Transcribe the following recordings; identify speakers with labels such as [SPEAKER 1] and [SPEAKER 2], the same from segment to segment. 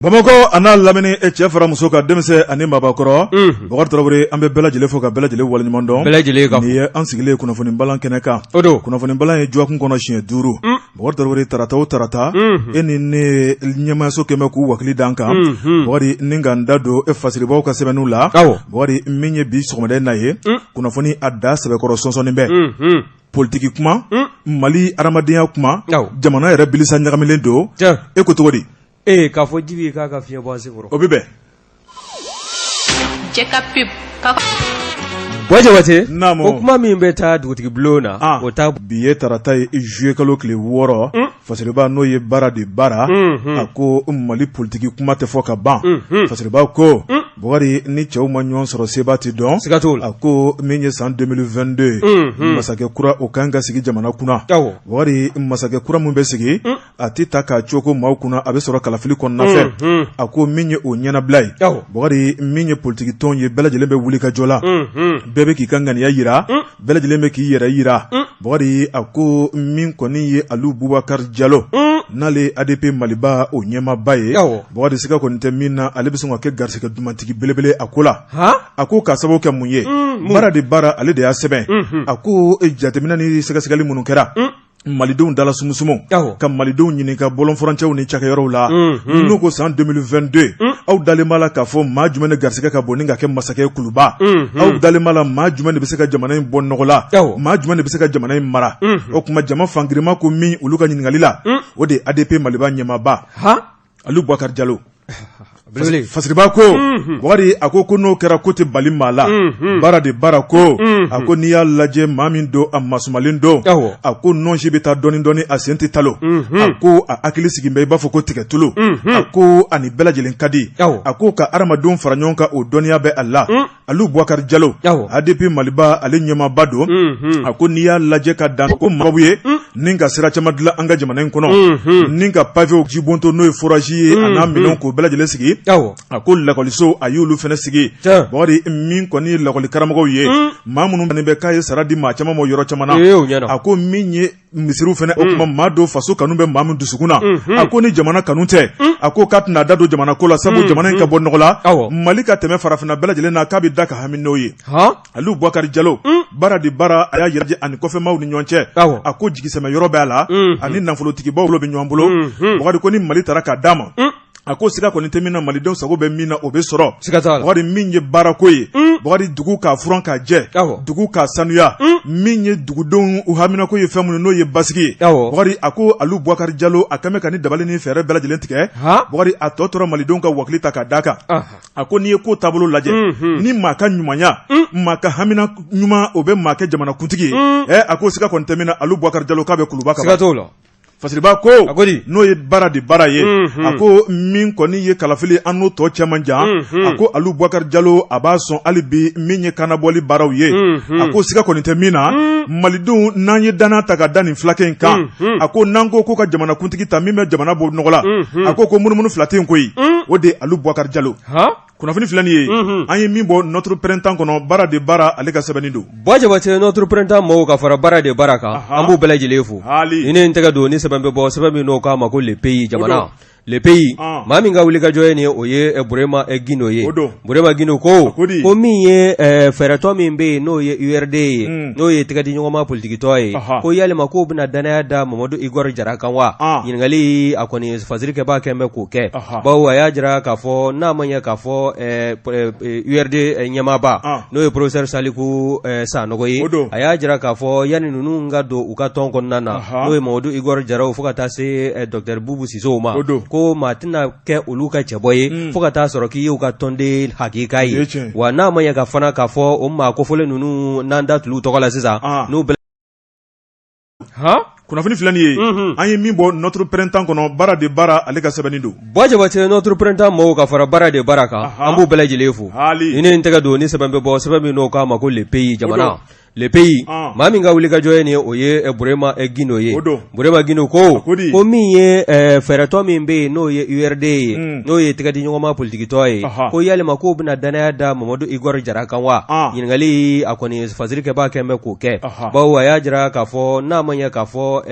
[SPEAKER 1] Bamakɔ a n'a lamini e cɛ fara muso kan denmisɛn ani maabakɔrɔ Bakari Tarawele an bɛ bɛɛ lajɛlen fo ka bɛɛ lajɛlen waleɲuman dɔn bɛɛ
[SPEAKER 2] lajɛlen kan
[SPEAKER 1] nin ye an sigilen kunnafoni balan kɛnɛ kan
[SPEAKER 2] o don
[SPEAKER 1] kunnafoni balan ye dɔgɔkun kɔnɔ siɲɛ 5 Bakari Tarawele tarata o tarata e ni ne ɲɛmaayaso kɛmɛ k'u wakili d'an kan Bakari ni ka n da don e fasiribaw ka sɛbɛnniw la Bakari min ye bi sɔgɔmada in na ye kunnafoni a da sɛbɛkɔrɔ sɔnsɔnni bɛ politiki kuma Mali hadamadenya kuma jamana yɛrɛ bilisa ɲagamilen don e ko cogo di
[SPEAKER 2] Ee k'a fɔ Jibi k'a ka fiɲɛ bɔ an sen kɔrɔ
[SPEAKER 1] o bɛ bɛn
[SPEAKER 2] Buwa Jabate naamu o kuma min bɛ taa dugutigi bulon na o ta
[SPEAKER 1] bi ye tarata ye juillet kalo tile 6 fasiriba n'o ye Bara de Bara a ko Mali politiki kuma tɛ fɔ ka ban fasiriba ko Bukari ni cɛw ma ɲɔgɔn sɔrɔ seba tɛ dɔn
[SPEAKER 2] siga t'o la
[SPEAKER 1] a ko min ye san 2022 masakɛ kura o kan ka sigi jamana kunna Bukari masakɛ kura min bɛ sigi a tɛ ta k'a coko maaw kunna a bɛ sɔrɔ kalafili kɔnɔna fɛ a ko min ye o ɲɛnabila ye Bukari min ye politiki tɔn ye bɛɛ lajɛlen bɛ wuli ka jɔ la bɛɛ bɛ k'i ka ŋaniya jira bɛɛ lajɛlen bɛ k'i yɛrɛ jira Bukari a ko min kɔni ye Alu Bubakari Jalo n'ale ADP Maliba o ɲɛmaaba ye Bukari siga kɔni tɛ min na ale bɛ sɔn ka kɛ garisɛgɛ dumantigi belebele a ko la a ko k'a sababu kɛ mun ye Bara de Bara ale de y'a sɛbɛn a ko jateminɛ ni sɛgɛsɛgɛli minnu kɛra Malidenw dala sumusumu ka malidenw ɲininka bɔlɔnfurancɛw ni cakɛyɔrɔw la n'u ko san 2022 aw dalen b'a la k'a fɔ maa jumɛn de garisɛgɛ ka bon ni ka kɛ masakɛ kuluba aw dalen b'a la maa jumɛn de bɛ se ka jamana in bɔ nɔgɔ la maa jumɛn de bɛ se ka jamana in mara o tuma jama fangirima ko min olu ka ɲininkali la o de ye ADP Maliba ɲɛmaaba Alu Bubakari Jalo Fasiriba ko Bukari a ko ko n'o kɛra ko tɛ bali maa la Bara de Bara ko a ko n'i y'a lajɛ maa min don a masumalen don a ko nɔnsi bɛ taa dɔɔnin dɔɔnin a sen tɛ talon a ko a hakili sigilen bɛ i b'a fɔ ko tigɛtulu a ko a ni bɛɛ lajɛlen ka di a ko ka hadamadenw fara ɲɔgɔn kan o dɔnniya bɛ a la Alu Bubakari Jalo ADP Maliba ale ɲɛmaaba don a ko n'i y'a lajɛ ka dan ko sababu ye ni ka sira caman dilan an ka jamana in kɔnɔ ni ka pavew jibonto n'o ye forage ye a n'a minɛnw k'o bɛɛ lajɛlen sigi a ko lakɔliso a y'olu fana sigi Bukari min kɔni ye lakɔli karamɔgɔw ye maa minnu bɛ k'a ye sara di maa caman ma yɔrɔ caman na a ko min ye misiriw fana o tuma maa don faso kanu bɛ maa min dusukun na a ko ni jamana kanu tɛ a ko k'a tɛna da don jamana ko la sabu jamana in ka bɔ nɔgɔ la Mali ka tɛmɛ farafinna bɛɛ lajɛlen na k'a bɛ da ka hami n'o ye Alu Bubakari Jalo Bara de Bara a y'a jira ani kɔfɛmaaw ni ɲɔgɔn cɛ a ko jigisɛmɛ yɔrɔ bɛ a la ani nafolotigibaw bolo bɛ ɲɔgɔn bolo Bukari ko ni Mali taara k'a d'a ma a ko siga kɔni tɛ min na malidenw sago bɛ min na o bɛ sɔrɔ
[SPEAKER 2] siga t'a la
[SPEAKER 1] Bukari min ye baarako ye Bukari dugu k'a furan k'a jɛ dugu k'a sanuya min ye dugudenw u haminako ye fɛn minnu n'o ye basigi ye Bukari a ko Alu Bubakari Jalo a kɛmɛ ka ni dabali ni fɛɛrɛ bɛɛ lajɛlen tigɛ Bukari a tɔ tora malidenw ka wakili ta k'a d'a kan a ko n'i ye ko taabolo lajɛ ni maa ka ɲumanya maa ka hamina ɲuman o bɛ maa kɛ jamanakuntigi ye ɛ a ko siga kɔni tɛ min na Alu Bubakari Jalo k'a bɛ kuluba
[SPEAKER 2] siga t'o la
[SPEAKER 1] Fasiriba ko n'o ye Bara de Bara ye a ko min kɔni ye kalafili an n'o tɔ cɛ man jan a ko Alu Bubakari Jalo a b'a sɔn hali bi min ye kannabɔli baaraw ye a ko siga kɔni tɛ min na malidenw n'an ye danna ta ka da nin fulakɛ in kan a ko n'an ko ko ka jamanakuntigi ta min bɛ jamana bɔ nɔgɔ la a ko munumunu fila tɛ yen koyi o de ye Alu Bubakari Jalo Kunnafoni filɛ nin ye an ye min bɔ Notre Printemps kɔnɔ Bara de Bara ale ka sɛbɛnni don
[SPEAKER 2] Buwa Jabate Notre Printemps mɔgɔw ka fara Bara de Bara kan an b'u bɛɛ lajɛlen fo ni ne n tɛgɛ don ni sɛbɛn bɛ bɔ sɛbɛn min n'o k'a ma ko Le Pays jamana Le Pays maa min ka wulikajɔ ye nin o ye Burema Gindo ye Burema Gindo ko ko min ye fɛɛrɛtɔn min bɛ yen n'o ye URD ye n'o ye tɛgɛdiɲɔgɔnma politikitɔn ye ko yalima k'o bɛna dannaya da Mamadu Igor Jara kan wa ɲininkali a kɔni fasirikɛbaa kɛlen bɛ k'o kɛ bawo a y'a jira k'a fɔ n'a ma ɲɛ k'a fɔ URD ɲɛmaaba n'o ye professeur Saliku Sanɔgɔ ye a y'a jira k'a fɔ yanni ninnu ka don u ka tɔn kɔnɔna na n'o ye Mamadu Igor Jara fo ka taa se docteur Bubu Sisow ma ko maa tɛna kɛ olu ka cɛbɔ ye fo ka taa sɔrɔ k'i y'u ka tɔnden hakika ye wa n'a ma ɲɛ ka fana k'a fɔ o maa kofɔlen ninnu n'an da tulu tɔgɔ la sisan n'u
[SPEAKER 1] Kunnafoni filɛ nin ye an ye min bɔ Notre Printemps kɔnɔ Bara de Bara ale ka sɛbɛnni don
[SPEAKER 2] Buwa Jabate Notre Printemps mɔgɔw ka fara Bara de Bara kan an b'u bɛɛ lajɛlen fo ni ne n tɛgɛ don ni sɛbɛn bɛ bɔ sɛbɛn min n'o k'a ma ko Le Pays jamana. Le Pays, maa min ka wulikajɔ ye nin ye, o ye Burema Gindo ye. Burema Gindo ko ko min ye fɛɛrɛtɔn min bɛ yen n'o ye URD ye, n'o ye tɛgɛdiɲɔgɔnma politikitɔn ye, ko yalima k'o bɛna dannaya da Mamadu Igor Jara kan wa? Ɲininkali a kɔni fasirikɛbaa kɛlen bɛ k'o kɛ, bawo a y'a jira k'a fɔ n'a ma ɲɛ k'a fɔ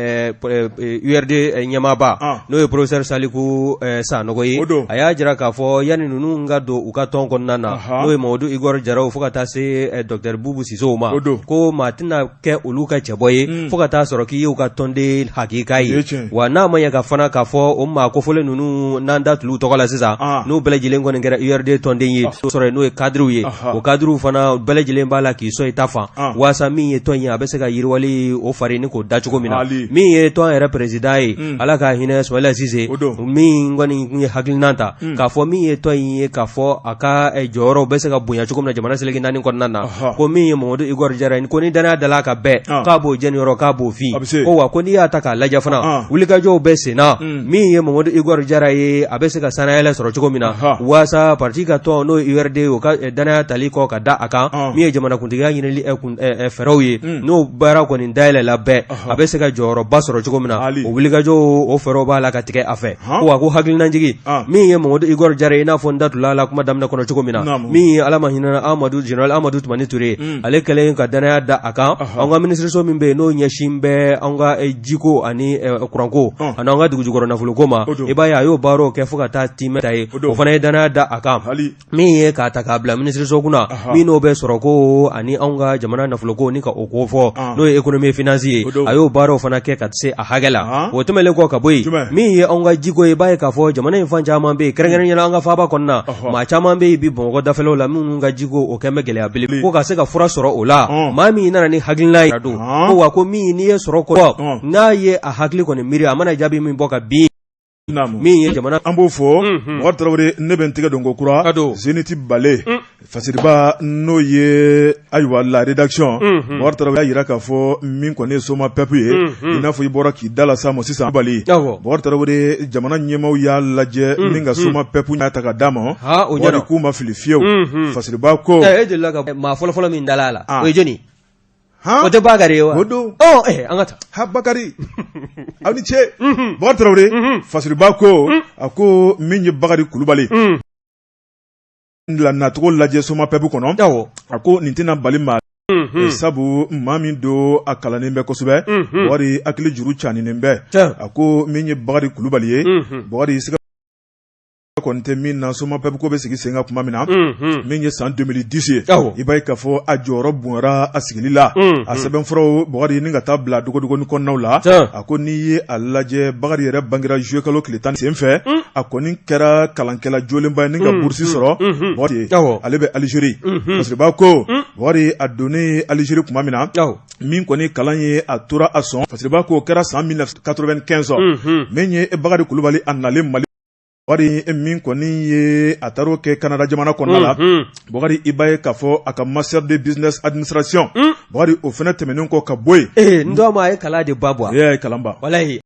[SPEAKER 2] URD ɲɛmaaba n'o ye professeur Saliku Sanɔgɔ ye, a y'a jira k'a fɔ yanni ninnu ka don u ka tɔn kɔnɔna na, n'o ye Mamadu Igor Jara fo ka taa se docteur Bubu Sisow ma, ko maa tɛna kɛ olu ka cɛbɔ ye fo ka taa sɔrɔ k'i y'u ka tɔnden hakika ye. Wa n'a ma ɲɛ ka fana k'a fɔ o maa kofɔlen ninnu n'an da tulu tɔgɔ la sisan, n'u bɛɛ lajɛlen kɔni kɛra URD tɔnden ye sɔrɔ n'o ye kadiriw ye, o kadiriw fana bɛɛ lajɛlen b'a la k'i sɔn i ta fan waasa min ye tɔn ye a bɛ se ka yiriwali o fari ni k'o da cogo min na. Min ye tɔn yɛrɛ président ye, Ala ka hinɛ Sumayila Sise, min kɔni tun ye hakilinan ta k'a fɔ min ye tɔn in ye, k'a fɔ a ka jɔyɔrɔw bɛ se ka bonya cogo min na jamana seleke naani kɔnɔna na, ko min ye Mamadu Igor Jara ye, ko ni dannaya dala a kan bɛɛ k'a b'o jɛniyɔrɔ k'a b'o fin. Ko wa ko n'i y'a ta k'a lajɛ fana, wulikajɔw bɛ sen na min ye Mamadu Igor Jara ye, a bɛ se ka sannayɛlɛ sɔrɔ cogo min na waasa parti ka tɔn n'o ye URD ye, o ka dannaya tali kɔ ka da a kan min ye jamanakuntigiya ɲinili fɛɛrɛw ye, n'o baara kɔni dayɛlɛla bɛɛ a bɛ se ka jɔyɔrɔba sɔrɔ cogo min na, o wulikajɔw o fɛɛrɛw b'a la ka tigɛ a fɛ. Ko wa ko hakilinajigin min ye Mamadu Igor Jara ye, i n'a fɔ n da tula la kuma daminɛ kɔnɔ cogo min na, min ye Ala ma hinɛna Amadu général Amadu Tumani Ture, ale kɛlen ka dannaya da a kan, an ka minisiriso min bɛ yen n'o ɲɛsin bɛ an ka jiko ani kuranko ani an ka dugujukɔrɔ nafoloko ma, i b'a ye a y'o baaraw kɛ fo ka taa tiimɛ ta ye, o fana ye dannaya da a kan. Min ye k'a ta k'a bila minisiriso kunna min n'o bɛ sɔrɔko ani anw ka jamana nafoloko ni ka o ko fɔ, n'o ye économie et finance ye, a y'o baaraw fana kɛ ka se a hakɛ la. O tɛmɛnen kɔ ka bɔ yen, min ye anw ka jiko ye, i b'a ye k'a fɔ jamana in fan caman bɛ yen, kɛrɛnkɛrɛnnenya la an ka faaba kɔnɔna, maa caman bɛ yen bi Bamakɔ dafɛlaw la minnu ka jiko o kɛlen bɛ gɛlɛya belebele, ko ka se ka fura sɔrɔ o la, maa min nana ni hakilina ye don ko wa ko min n'i ye sɔrɔ kɔ n'a ye a hakili kɔni miiri, a mana jaabi min bɔ ka bin min ye jamana
[SPEAKER 1] an b'o fɔ. Bakari Tarawele, ne bɛ n tɛgɛ don ko kura Zénith Bale fasiriba, n'o ye ayiwa la rédaction. Bakari Tarawele y'a jira k'a fɔ min kɔni ye SOMAPEP ye, i n'a fɔ i bɔra k'i da la sa ma sisan Bali. Bakari Tarawele, jamana ɲɛmaaw y'a lajɛ min ka SOMAPEP y'a ta ka d'a ma, wari k'u ma fili fiyewu. Fasiriba ko
[SPEAKER 2] e delila ka maa fɔlɔfɔlɔ min dala a la, o ye jɔni? O tɛ Bakari ye wa?
[SPEAKER 1] O don.
[SPEAKER 2] An ka taa.
[SPEAKER 1] Ha Bakari, aw ni ce. Bakari Tarawele, fasiriba ko a ko min ye Bakari Kulubali la nacogo lajɛ SOMAPEP kɔnɔ, a ko nin tɛna bali maa, sabu maa min don a kalannen bɛ kosɛbɛ, Bakari hakili juru caninen bɛ. A ko min ye Bakari Kulubali ye, Bakari siga kɔni tɛ min na SOMAPEP ko bɛ sigi sen kan tuma min na, min ye san 2010 ye, i b'a ye k'a fɔ a jɔyɔrɔ bonyara a sigili la, a sɛbɛnfuraw Bakari ni ka taa bila dogodogonin kɔnɔnaw la. A ko n'i ye a lajɛ, Bakari yɛrɛ bangera juillet kalo tile 10 senfɛ, a kɔni kɛra kalankɛla jolenba ye ni ka bourse sɔrɔ. Bakari ale bɛ Algérie. Fasiriba ko Bakari a donnen Algérie tuma min na, min kɔni kalan ye a tora a sɔn. Fasiriba ko o kɛra san 1995. Min ye Bakari Kulubali a nalen Mali, Bakari min kɔni ye a taar'o kɛ Canada jamana kɔnɔna la, Bakari i b'a ye k'a fɔ a ka master de business administration, Bakari o fana tɛmɛnen kɔ ka bɔ
[SPEAKER 2] yen. Ee, n dɔw ma a ye kalan de ba bɔ.
[SPEAKER 1] Ee, a ye kalan ba.
[SPEAKER 2] Walayi.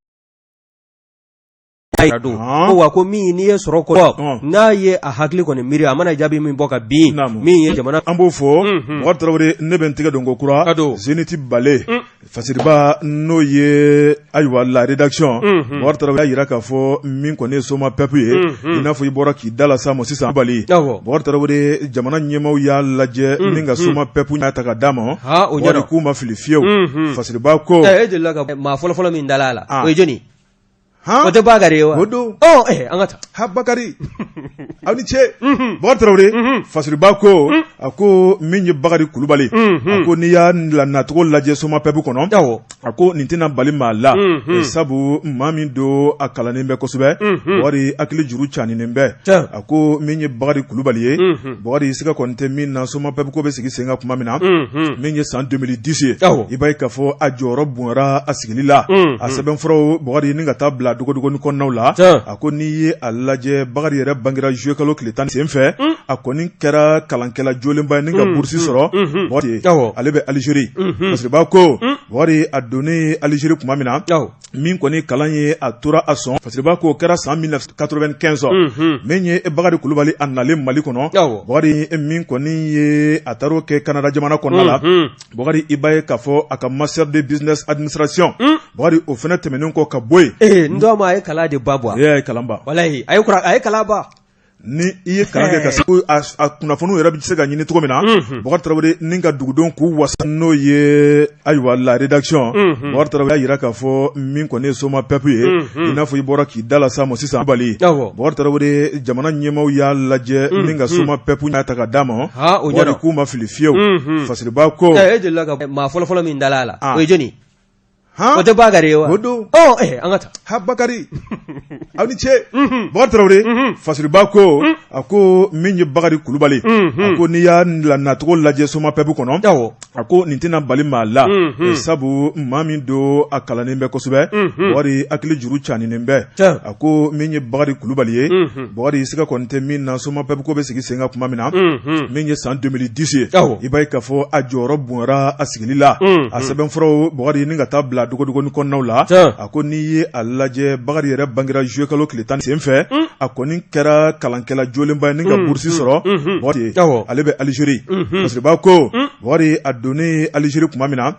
[SPEAKER 2] Don ko wa ko min n'i ye sɔrɔ kɔ n'a ye a hakili kɔni miiri, a mana jaabi min bɔ ka bin min ye jamana.
[SPEAKER 1] An b'o fɔ. Bakari Tarawele, ne bɛ n tɛgɛ don ko kura Zénith Bale Fasiriba, n'o ye ayiwa la rédaction. Bakari Tarawele y'a jira k'a fɔ min kɔni ye SOMAPEP ye, i n'a fɔ i bɔra k'i da la sa ma sisan Bali. Bakari Tarawele, jamana ɲɛmaaw y'a lajɛ min ka SOMAPEP y'a ta ka d'a ma, wari k'u ma fili fiyewu. Fasiriba ko
[SPEAKER 2] e delila ka maa fɔlɔfɔlɔ min dala a la, o ye jɔni? O tɛ Bakari ye wa?
[SPEAKER 1] O don.
[SPEAKER 2] An ka
[SPEAKER 1] taa. Ha Bakari, aw ni ce. Bakari Tarawele, Fasiriba ko a ko min ye Bakari Kulubali, a ko n'i y'a nacogo lajɛ SOMAPEP kɔnɔ, a ko nin tɛna bali maa la, sabu maa min don a kalannen bɛ kosɛbɛ, Bakari hakili juru caninen bɛ. A ko min ye Bakari Kulubali ye, Bakari siga kɔni tɛ min na SOMAPEP ko bɛ sigi sen kan tuma min na, min ye san 2010 ye, i b'a ye k'a fɔ a jɔyɔrɔ bonyara a sigili la, a sɛbɛnfuraw Bakari ni ka taa bila bila dogodogonin kɔnɔnaw la. A ko n'i ye a lajɛ, Bakari yɛrɛ bangera juillet kalo tile 10 senfɛ, a kɔni kɛra kalankɛla jolenba ye ni ka bourse sɔrɔ. Ale bɛ Algérie. Fasiriba ko Bakari a donnen Algérie tuma min na, min kɔni kalan ye a tora a sɔn. Fasiriba ko o kɛra san 1995. Min ye Bakari Kulubali a nalen Mali kɔnɔ, Bakari min kɔni ye a taar'o kɛ Canada jamana kɔnɔna la. Bakari, i b'a ye k'a fɔ a ka master de business administration, Bakari, o fana tɛmɛnen kɔ ka bɔ yen.
[SPEAKER 2] Ee, n dɔw ma, a ye kalan de ba bɔ.
[SPEAKER 1] E ye kalan ba.
[SPEAKER 2] Walayi, a ye kalan ba.
[SPEAKER 1] Ni i ye kalan kɛ ka se a kunnafoniw yɛrɛ bɛ se ka ɲini cogo min na, Bakari Tarawele, ni ka dugudenw k'u wasa, n'o ye ayiwa la rédaction. Bakari Tarawele y'a jira k'a fɔ min kɔni ye SOMAPEP ye, i n'a fɔ i bɔra k'i da la sa ma sisan Kulubali. Bakari Tarawele, jamana ɲɛmaaw y'a lajɛ ni ka SOMAPEP ta ka d'a ma, wari k'u ma fili fiyewu. Fasiriba ko
[SPEAKER 2] e delila ka maa fɔlɔfɔlɔ min dala a la, o ye jɔni? O tɛ Bakari ye wa?
[SPEAKER 1] O don.
[SPEAKER 2] An ka taa.
[SPEAKER 1] Ha, Bakari, aw ni ce. Bakari Tarawele, Fasiriba ko a ko min ye Bakari Kulubali, a ko n'i y'a nacogo lajɛ SOMAPEP kɔnɔ, a ko nin tɛna bali maa la, sabu maa min don, a kalannen bɛ kosɛbɛ. Bakari hakili juru caninen bɛ. A ko min ye Bakari Kulubali ye, Bakari, siga kɔni tɛ min na, SOMAPEP ko bɛ sigi sen kan tuma min na, min ye san 2010 ye, i b'a ye k'a fɔ a jɔyɔrɔ bonyara a sigili la. A sɛbɛnfuraw, Bakari, ni ka taa bila dogodogonin kɔnɔnaw la. A ko n'i ye a lajɛ, Bakari yɛrɛ bangera juillet kalo tile 10 senfɛ, a kɔni kɛra kalankɛla jolenba ye ni ka bourse sɔrɔ. Bakari, ale bɛ Algérie. Fasiriba ko Bakari a donnen Algérie tuma min na,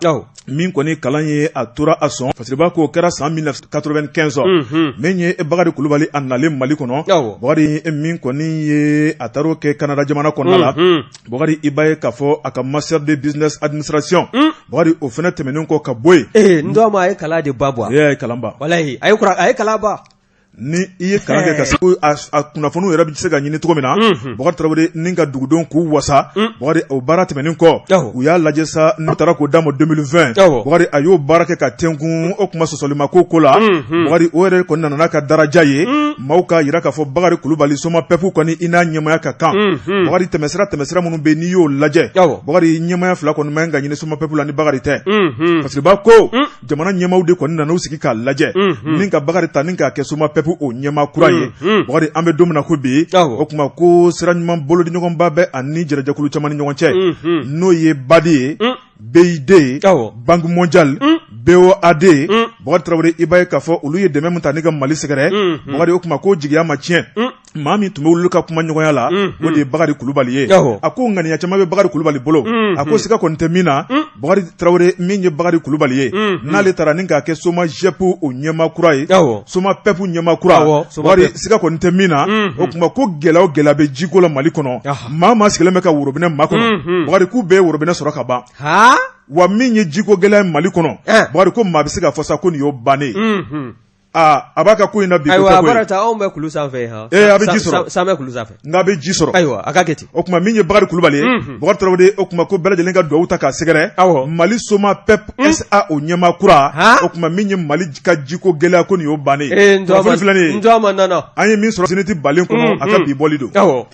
[SPEAKER 1] min kɔni kalan ye a tora a sɔn. Fasiriba ko o kɛra san 1995. Min ye Bakari Kulubali a nalen Mali kɔnɔ, Bakari min kɔni ye a taar'o kɛ Canada jamana kɔnɔna la. Bakari, i b'a ye k'a fɔ a ka master de business administration, Bakari, o fana tɛmɛnen kɔ ka bɔ yen.
[SPEAKER 2] Ee, n dɔw ma, a ye kalan de ba bɔ.
[SPEAKER 1] E ye kalan ba.
[SPEAKER 2] Walayi, a ye kalan ba.
[SPEAKER 1] Ni i ye kalan kɛ ka se a kunnafoniw yɛrɛ bɛ se ka ɲini cogo min na, Bakari Tarawele, ni ka dugudenw k'u wasa. Bakari, o baara tɛmɛnen kɔ, u y'a lajɛ sa, n'u taara k'o d'a ma 2020. Bakari, a y'o baara kɛ ka tɛnkun o kuma sɔsɔli ma ko la. Bakari, o yɛrɛ kɔni nana n'a ka daraja ye, maaw k'a jira k'a fɔ Bakari Kulubali, SOMAPEP kɔni, i n'a ɲɛmaaya ka kan. Bakari, tɛmɛsira minnu bɛ, n'i y'o lajɛ, Bakari, ɲɛmaaya fila kɔni man ka ɲini SOMAPEP la ni Bakari tɛ. Fasiriba ko jamana ɲɛmaaw de kɔni nana u sigi k'a lajɛ ni ka Bakari ta ni k'a kɛ SOMAPEP o ɲɛmaa kura ye. Bakari, an bɛ don min na ko bi, o tuma ko sira ɲuman bolodiɲɔgɔnba bɛ ani jɛrɛjɛkulu caman ni ɲɔgɔn cɛ, n'o ye BAD ye, BID ye, Banque mondiale, BOAD. Bakari Tarawele, i b'a ye k'a fɔ olu ye dɛmɛ min ta ni ka Mali sɛgɛrɛ, Bakari, o tuma ko jigiya ma tiɲɛ. Maa min tun bɛ olu ka kuma ɲɔgɔnya la, o de ye Bakari Kulubali ye. A ko ŋaniya caman bɛ Bakari Kulubali bolo. A ko siga kɔni tɛ min na, Bakari Tarawele, min ye Bakari Kulubali ye, n'ale taara ni k'a kɛ SOMAGEP o ɲɛmaa kura ye, SOMAPEP ɲɛmaa kura, Bakari, siga kɔni tɛ min na, o tuma ko gɛlɛya o gɛlɛya bɛ jiko la Mali kɔnɔ, maa sigilen bɛ ka worobinɛ makɔnɔ, Bakari, k'u bɛɛ ye worobinɛ sɔrɔ ka ban. Wa min ye jiko gɛlɛya Mali kɔnɔ, Bakari, ko maa bɛ se k'a fɔ sa ko nin y'o bannen ye. Aa, a b'a ka ko in na bi.
[SPEAKER 2] Ayiwa, a bɔra ta, anw bɛ kulu sanfɛ han.
[SPEAKER 1] Ee, a bɛ ji sɔrɔ.
[SPEAKER 2] San bɛ kulu sanfɛ.
[SPEAKER 1] Nka a bɛ ji sɔrɔ.
[SPEAKER 2] Ayiwa, a ka kɛ ten.
[SPEAKER 1] O tuma min ye Bakari Kulubali ye, Bakari Tarawele, o tuma ko bɛɛ lajɛlen ka dugawu ta k'a sɛgɛrɛ. Mali SOMAPEP SA o ɲɛmaa kura, o tuma min ye Mali ka jiko gɛlɛya, ko nin y'o bannen ye.
[SPEAKER 2] Kunnafoni filɛ nin ye. N ma nana.
[SPEAKER 1] An ye min sɔrɔ Zénith balen kɔnɔ, a ka bi bɔli don.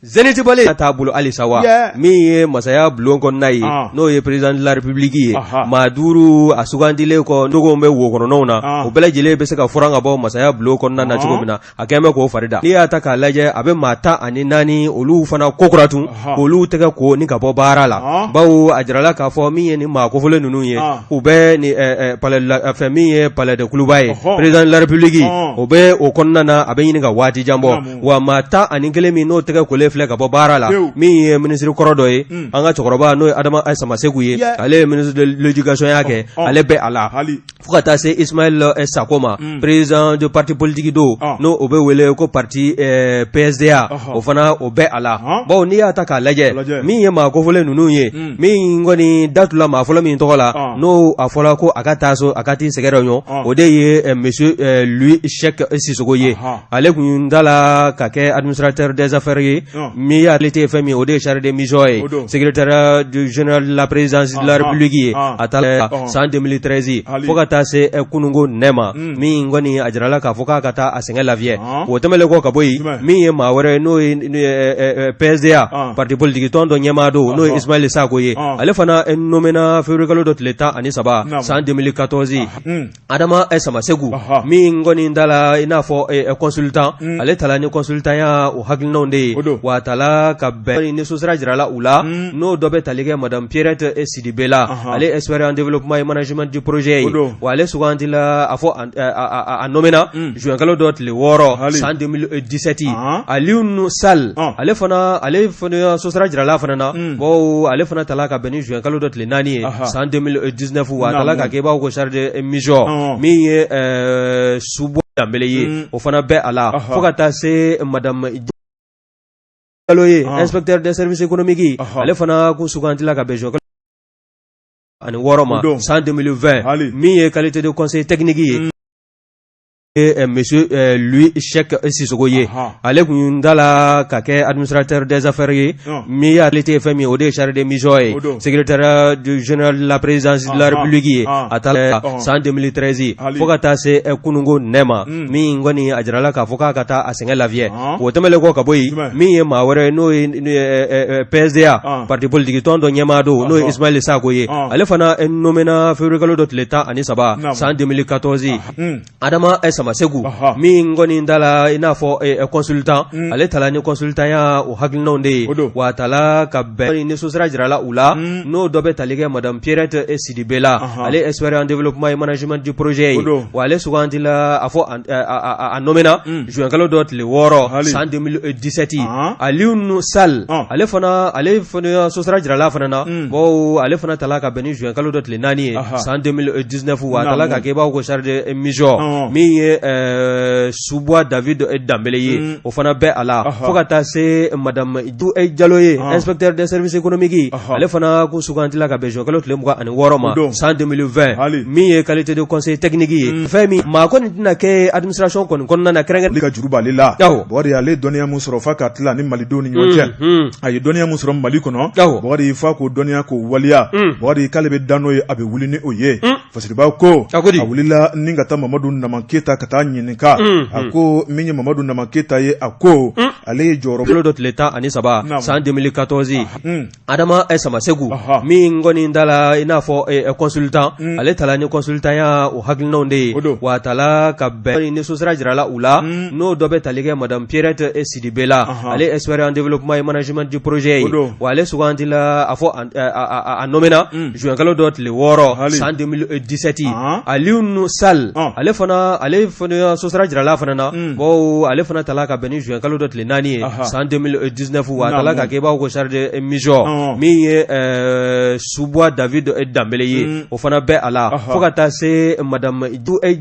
[SPEAKER 2] Zénith balen t'a bolo halisa wa min ye masaya bulon kɔnɔna ye, n'o ye président de la république ye, maa duuru a sugandilen kɔ dogo bɛ wo kɔnɔnaw na, o bɛɛ lajɛlen bɛ se ka furan ka bɔ masaya bulon kɔnɔna na cogo min na, a kɛlen bɛ k'o fari da. N'i y'a ta k'a lajɛ, a bɛ maa 14 olu fana kokura tun k'olu tɛgɛ ko ni ka bɔ baara la, bawo a jirala k'a fɔ min ye nin maa kofɔlen ninnu ye, u bɛ ni fɛn min ye palais de Kuluba ye, président de la république, o bɛ o kɔnɔna na, a bɛ ɲini ka waati jan bɔ. Wa maa 11 min n'o tɛgɛ kolen filɛ ka bɔ baara la, min ye minisiri kɔrɔ dɔ ye, an ka cɛkɔrɔba n'o ye Adama Samaseku ye, ale ye ministre de l'éducation ya kɛ, ale bɛ a la, fo ka taa se Ismaël Sako ma, président de parti politique don, n'o o bɛ wele ko parti PSDA, o fana o bɛ a la. Bawo n'i y'a ta k'a lajɛ, min ye maa kofɔlen ninnu ye, min kɔni datula maa fɔlɔ min tɔgɔ la, n'o a fɔra ko a ka taa so, a ka t'i sɛgɛrɛ ɲɔ, o de ye monsieur Louis Cheick Sissoko ye. Ale tun da la ka kɛ administrateur des affaires ye. Min y'ale tɛ fɛn min o de ye chargé de mission ye secrétaire du général de la présidence de la République ye a ta san 2013 fo ka taa se kununko nɛ ma min kɔni a jirala k'a fɔ k'a ka taa a sɛgɛn lafiɲɛ o tɛmɛnen kɔ ka bɔ yen min ye maa wɛrɛ ye n'o ye PSDA parti politique tɔn dɔ ɲɛmaa don n'o ye Ismaël Sako ye ale fana nommé na février kalo dɔ tile 13 san 2014. Adama Samasegu min kɔni tala i n'a fɔ consultant ale tala ni consultantya o hakilinaw de ye wa a tala ka bɛn ni sosira jirala u la n'o dɔ bɛ tali kɛ madame Pierrette Sidibe la ale expert en développement et management du projet ye wa ale sugandila a fɔ a nommé na juin kalo dɔ tile 6 san 2017. Alioune Sall ale fana sosira jirala fana na bon ale fana tala ka bɛn ni juin kalo dɔ tile 4 ye san 2019 wa a tala ka kɛ i b'a fɔ ko chargé de mission min ye Subo Danbele ye o fana bɛ a la fo ka taa se madame Jalo ye inspecteur des services économiques ale fana kun sugandila ka bɛn juin kalo 16 ma san 2020 min ye qualité de conseil technique ye monsieur Louis Cheikh Sissoko ye ale kun tala ka kɛ administrateur des affaires ye min y'ale tɛ fɛn min o de ye chargé de mission ye secrétaire du général de la présidence de la République ye a ta san 2013 fo ka taa se kununko nɛ ma min kɔni a jirala k'a fɔ k'a ka taa a sɛgɛn lafiɲɛ o tɛmɛnen kɔ ka bɔ yen min ye maa wɛrɛ ye n'o ye PSDA parti politique tɔn dɔ ɲɛmaa don n'o ye Ismaël Sako ye ale fana nommé na février kalo dɔ tile 13 san 2014. Adama Samasegu min kɔni tala i n'a fɔ consultant ale tala ni consultantya o hakilinaw de ye wa a tala ka bɛn ni sosira jirala u la n'o dɔ bɛ tali kɛ madame Pierrette Sidibe la ale expert en développement et management du projet ye wa ale sugandila a fɔ a nommé na juin kalo dɔ tile 6 san 2017. Alioune Sall ale fana sosira jirala fana na bon ale fana tala ka bɛn ni juin kalo dɔ tile 4 ye san 2019 wa a tala ka kɛ i b'a fɔ ko chargé de mission min ye Subois David Danbele ye o fana bɛ a la fo ka taa se madame Jalo ye inspecteur des services économiques ale fana kun sugandila ka bɛn juin kalo tile 26 ma san 2020 min ye qualité de conseil technique ye fɛn min maa kɔni tɛna kɛ administration kɔni kɔnɔna na kɛrɛnkɛrɛn
[SPEAKER 1] ka juru b'ale la Bukari ale dɔnniya min sɔrɔ f'a ka tila ni malidenw ni ɲɔgɔn cɛ a ye dɔnniya min sɔrɔ Mali kɔnɔ Bukari f'a k'o dɔnniya k'o waleya Bukari k'ale bɛ da n'o ye a bɛ wuli ni o ye Fasiriba ko a wulila ni ka taa Mamadu Nama Keyita ka taa ɲininka a ko min ye Mamadu Nama Keyita ye a ko ale ye jɔyɔrɔ
[SPEAKER 2] kalo dɔ tile 13 san 2014. Adama Samasegu min kɔni tala i n'a fɔ consultant ale tala ni consultantya o hakilinaw de ye wa a tala ka bɛn ni sosira jirala u la n'o dɔ bɛ tali kɛ madame Pierrette Sidibe la ale expert en développement et management du projet ye wa ale sugandila a fɔ a nommé na juin kalo dɔ tile 6 san 2017. Alioune Sall ale fana sosira jirala fana na bon ale fana tala ka bɛn ni juin kalo dɔ tile 4 ye san 2019 wa a tala ka kɛ i b'a fɔ ko chargé de mission min ye Subois David Danbele ye o fana bɛ a la fo ka taa se madame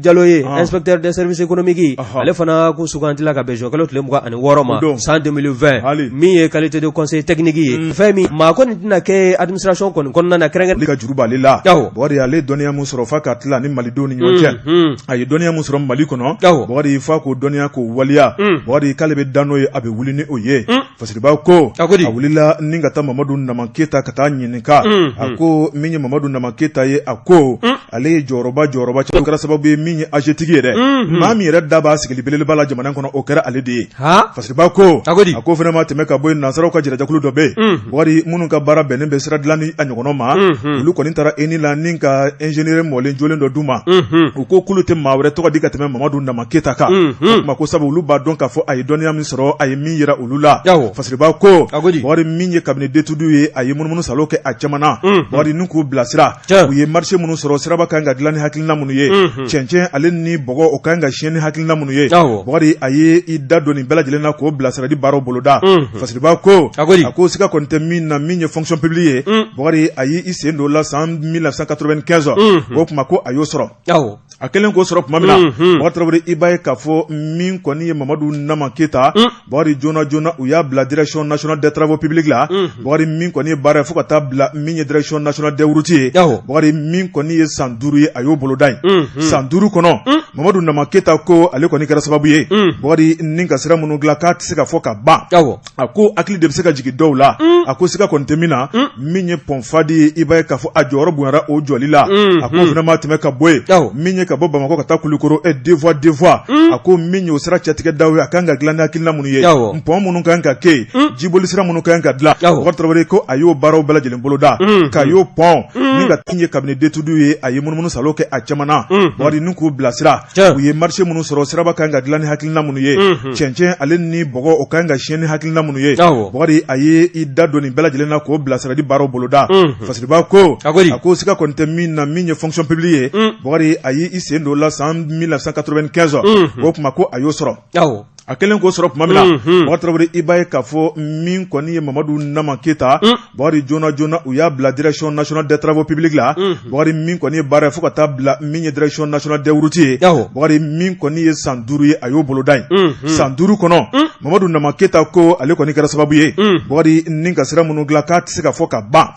[SPEAKER 2] Jalo ye inspecteur des services économiques ale fana kun sugandila ka bɛn juin kalo tile 26 ma san 2020 min ye qualité de conseil technique ye fɛn min maa kɔni tɛna kɛ administration kɔni kɔnɔna na kɛrɛnkɛrɛn
[SPEAKER 1] ka juru b'ale la Bukari ale dɔnniya min sɔrɔ f'a ka tila ni malidenw ni ɲɔgɔn cɛ a ye dɔnniya min sɔrɔ Mali kɔnɔ Bukari f'a k'o dɔnniya k'o waleya Bukari k'ale bɛ da n'o ye a bɛ wuli ni o ye Fasiriba ko a wulila ni ka taa Mamadu Nama Keyita ka taa ɲininka a ko min ye Mamadu Nama Keyita ye a ko ale ye jɔyɔrɔba jɔyɔrɔba cɛ kɛra sababu ye min ye AG-tigi yɛrɛ maa min yɛrɛ da b'a sigili belebeleba la jamana kɔnɔ o kɛra ale de ye Fasiriba ko a ko fana ma tɛmɛ ka bɔ yen nansaraw ka jɛrɛjɛkulu dɔ bɛ yen Bukari minnu ka baara bɛnnen bɛ sira dilan ni a ɲɔgɔnnaw ma olu kɔni taara ENI la ni ka ingénieur mɔlen jolen dɔ d'u ma u ko k'olu tɛ maa wɛrɛ tɔgɔ di ka tɛmɛ Mamadu Nama Keyita kan o tuma ko sabu olu b'a dɔn k'a fɔ a ye dɔnniya min sɔrɔ a ye min yira olu la Fasiriba ko Bukari min ye cabinet d'études ye a ye munumunu salo kɛ a caman na Bukari ni k'u bilasira u ye marché minnu sɔrɔ siraba kan ka dilan ni hakilina minnu ye cɛncɛn ale ni bɔgɔ o kan ka siyɛn ni hakilina minnu ye Bukari a ye i da don nin bɛɛ lajɛlen na k'o bilasirali baaraw boloda Fasiriba ko a ko siga kɔni tɛ min na min ye fonction publique ye Bukari a y'i sen don la san 1995 o tuma ko a y'o sɔrɔ a kɛlen k'o sɔrɔ tuma min na Bukari Tarawele i b'a ye k'a fɔ min kɔni ye Mamadu Nama Keyita Bakari joona joona u y'a bila direction nationale des travaux publics la. Bakari min kɔni ye baara ye fo ka taa bila min ye direction nationale des routes ye. Bakari min kɔni ye san 5 ye, a y'o boloda yen. San 5 kɔnɔ, Mamadu Nama Keyita ko ale kɔni kɛra sababu ye, Bakari, ni ka sira minnu dilan k'a tɛ se ka fɔ ka ban. A ko hakili de bɛ se ka jigin dɔw la. A ko siga kɔni tɛ min na, min ye pont Fadi ye, i b'a ye k'a fɔ a jɔyɔrɔ bonyara o jɔli la. A ko fana ma tɛmɛ ka bɔ yen, min ye ka bɔ Bamakɔ ka taa Kulukoro e deux voies deux voies. A ko min ye o sira cɛtigɛ daw ye, a kan ka dilan ni hakilina minnu ye, pont minnu kan ka kɛ yen, jiboli sira minnu kan ka dilan, Bakari Tarawele ko a y'o baaraw bɛɛ lajɛlen boloda. K'a y'o pont min ka ye kabini d'étude ye, a ye munumunu salo kɛ a caman na, Bakari, ni k'u bilasira. U ye marché minnu sɔrɔ, siraba kan ka dilan ni hakilina minnu ye, cɛncɛn ale ni bɔgɔ, o kan ka siyɛn ni hakilina minnu ye, Bakari, a ye i da don nin bɛɛ lajɛlen na k'o bilasirali baaraw boloda. Fasiriba ko a ko siga kɔni tɛ min na, min ye fonction publique ye, Bakari, a ye i sen don la san 1995. O tuma ko a y'o sɔrɔ. A kɛlen k'o sɔrɔ tuma min na, Bakari Tarawele, i b'a ye k'a fɔ min kɔni ye Mamadu Nama Keyita, Bakari, joona joona u y'a bila direction nationale des travaux publics la. Bakari min kɔni ye baara ye fo ka taa bila min ye direction nationale des routes ye, Bakari min kɔni ye san 5 ye, a y'o boloda yen. San 5 kɔnɔ, Mamadu Nama Keyita ko ale kɔni kɛra sababu ye, Bakari, ni ka sira minnu dilan k'a tɛ se ka fɔ ka ban.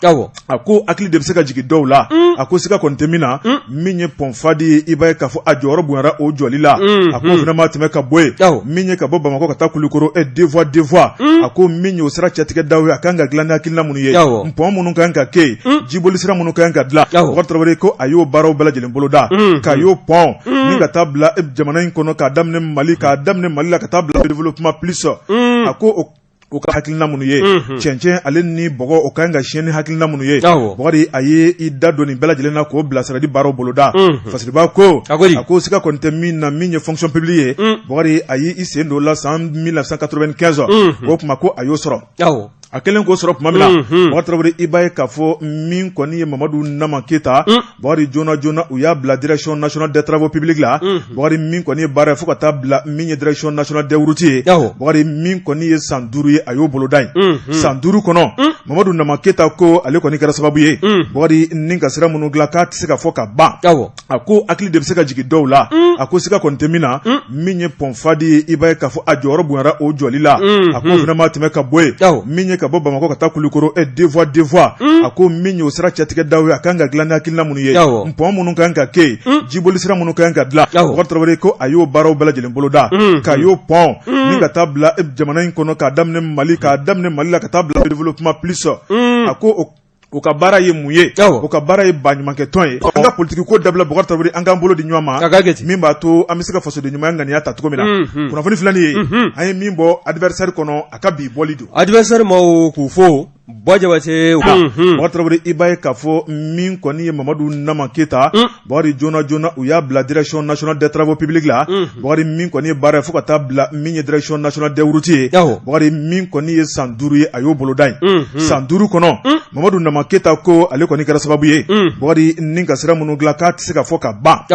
[SPEAKER 1] A ko hakili de bɛ se ka jigin dɔw la. A ko siga kɔni tɛ min na, min ye pont Fadi ye, i b'a ye k'a fɔ a jɔyɔrɔ bonyara o jɔli la. A ko fana ma tɛmɛ ka bɔ yen, min ye ka bɔ Bamakɔ ka taa Kulukoro e deux voies deux voies. A ko min ye o sira cɛtigɛ daw ye, a kan ka dilan ni hakilina minnu ye, pont minnu kan ka kɛ yen, jiboli sira minnu kan ka dilan, Bakari Tarawele ko a y'o baaraw bɛɛ lajɛlen boloda. K'a y'o pont ni ka taa bila jamana in kɔnɔ, k'a daminɛ Mali, k'a daminɛ Mali la ka taa bila développement plus. A ko u ka hakilina minnu ye, cɛncɛn ale ni bɔgɔ, o kan ka siyɛn ni hakilina minnu ye, Bakari, a ye i da don nin bɛɛ lajɛlen na k'o bilasirali baaraw boloda. Fasiriba ko a ko siga kɔni tɛ min na, min ye fonction publique ye, Bakari, a ye i sen don la san 1995. O tuma ko a y'o sɔrɔ. A kɛlen k'o sɔrɔ tuma min na, Bakari Tarawele, i b'a ye k'a fɔ min kɔni ye Mamadu Nama Keyita, Bakari, joona joona u y'a bila direction nationale des travaux publics la. Bakari min kɔni ye baara ye fo ka taa bila min ye direction nationale des routes ye, Bakari min kɔni ye san 5 ye, a y'o boloda yen. San 5 kɔnɔ, Mamadu Nama Keyita ko ale kɔni kɛra sababu ye, Bakari, ni ka sira minnu dilan k'a tɛ se ka fɔ ka ban. A ko hakili de bɛ se ka jigin dɔw la. A ko siga kɔni tɛ min na, min ye pont Fadi ye, i b'a ye k'a fɔ a jɔyɔrɔ bonyara o jɔli la. A ko fana ma tɛmɛ ka bɔ yen, min ye ka bɔ Bamakɔ ka taa Kulukoro e deux voies deux voies. A ko min ye o sira cɛtigɛ daw ye, a kan ka dilan ni hakilina minnu ye, pont minnu kan ka kɛ yen, jiboli sira minnu kan ka dilan, Bakari Tarawele ko a y'o baaraw bɛɛ lajɛlen boloda. K'a y'o pont ni ka taa bila jamana in kɔnɔ, k'a daminɛ Mali, k'a daminɛ Mali la ka taa bila développement plus. A ko u ka baara ye mun ye? U ka baara ye baɲumankɛ tɔn ye. An ka politiki ko dabila, Bakari Tarawele, an k'an bolo di ɲɔgɔn ma, min b'a to an bɛ se ka fasoden ɲumanya ŋaniya ta cogo min na. Kunnafoni filɛ nin ye, an ye min bɔ Adversaire kɔnɔ, a ka bi bɔli don.
[SPEAKER 2] Adversaire maaw k'u fo, Buwa Jabate.
[SPEAKER 1] Bakari Tarawele, i b'a ye k'a fɔ min kɔni ye Mamadu Nama Keyita, Bakari, joona joona u y'a bila direction nationale des travaux publics la. Bakari min kɔni ye baara ye fo ka taa bila min ye direction nationale des routes ye, Bakari min kɔni ye san 5 ye, a y'o boloda yen. San 5 kɔnɔ, Mamadu Nama Keyita ko ale kɔni kɛra sababu ye, Bakari, ni ka sira minnu dilan k'a tɛ se ka fɔ ka ban.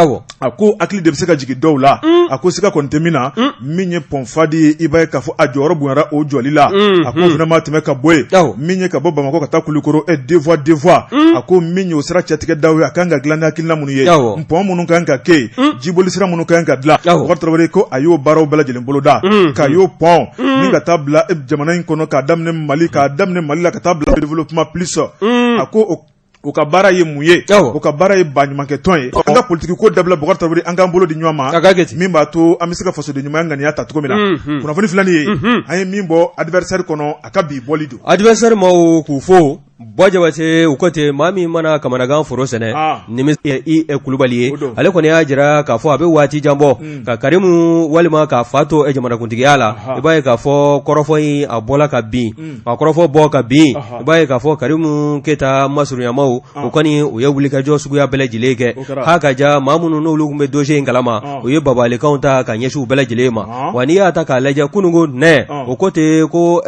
[SPEAKER 1] A ko hakili de bɛ se ka jigin dɔw la. A ko siga kɔni tɛ min na, min ye pont Fadi ye, i b'a ye k'a fɔ a jɔyɔrɔ bonyara o jɔli la. A ko fana ma tɛmɛ ka bɔ yen, min ye ka bɔ Bamakɔ ka taa Kulukoro e deux voies deux voies. A ko min ye o sira cɛtigɛ daw ye, a kan ka dilan ni hakilina minnu ye, pont minnu kan ka kɛ yen, jiboli sira minnu kan ka dilan, Bakari Tarawele ko a y'o baaraw bɛɛ lajɛlen boloda. K'a y'o pont ni ka taa bila jamana in kɔnɔ, k'a daminɛ Mali, k'a daminɛ Mali la ka taa bila développement plus. A ko u ka baara ye mun ye? U ka baara ye baɲumankɛ tɔn ye. An ka politiki ko dabila, Bakari Tarawele, an k'an bolo di ɲɔgɔn ma, min b'a to an bɛ se ka fasoden ɲumanya ŋaniya ta cogo min na. Kunnafoni filɛ nin ye, an ye min bɔ Adversaire kɔnɔ, a ka bi bɔli don.
[SPEAKER 2] Adversaire maaw k'u fo, Buwa Jabate, u ko ten, maa min mana kamanagan foro sɛnɛ ni i Kulubali ye, ale kɔni y'a jira k'a fɔ a bɛ waati jan bɔ ka Karimu walima k'a fa to jamanakuntigiya la. I b'a ye k'a fɔ kɔrɔfɔ in a bɔla ka bin, a kɔrɔfɔ bɔ ka bin. I b'a ye k'a fɔ Karimu Keyita masurunyamaw, u kɔni u ye wulikajɔ suguya bɛɛ lajɛlen kɛ ha ka ja maa minnu n'olu tun bɛ dossier in kalama, u ye babalikanw ta ka ɲɛsin u bɛɛ lajɛlen ma. Wa n'i y'a ta k'a lajɛ kununko nɛ, o ko ten ko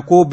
[SPEAKER 2] ko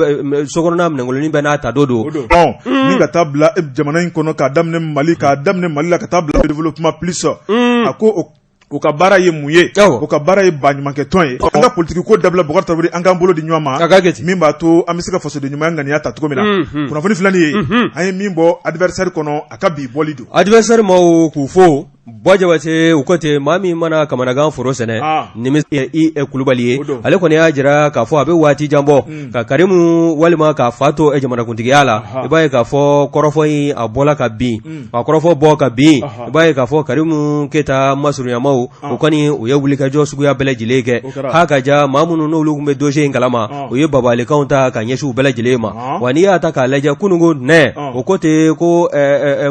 [SPEAKER 2] sokɔnɔna minɛnkolonin bɛɛ n'a ta don don.
[SPEAKER 1] Ni ka taa bila jamana in kɔnɔ, k'a daminɛ Mali, k'a daminɛ Mali la ka taa bila développement plus. A ko u ka baara ye mun ye? U ka baara ye baɲumankɛ tɔn ye. An ka politiki ko dabila, Bakari Tarawele, an k'an bolo di ɲɔgɔn ma, min b'a to an bɛ se ka fasoden ɲumanya ŋaniya ta cogo min na. Kunnafoni filɛ nin ye, an ye min bɔ Adversaire kɔnɔ, a ka bi bɔli don.
[SPEAKER 2] Adversaire maaw k'u fo, Buwa Jabate u ko ten maa min mana kamanagan foro sɛnɛ ni i Kulubali ye ale kɔni y'a jira k'a fɔ a bɛ waati jan bɔ ka Karimu walima k'a fa to jamanakuntigiya la i b'a ye k'a fɔ kɔrɔfɔ in a bɔla ka bin a kɔrɔfɔ bɔ ka bin i b'a ye k'a fɔ Karimu Keyita masurunyamaw o kɔni u ye wulikajɔ suguya bɛɛ lajɛlen kɛ ha ka ja maa minnu n'olu tun bɛ dossier in kalama u ye babalikanw ta ka ɲɛsin u bɛɛ lajɛlen ma wa n'i y'a ta k'a lajɛ kununko ntɛnɛn o ko ten ko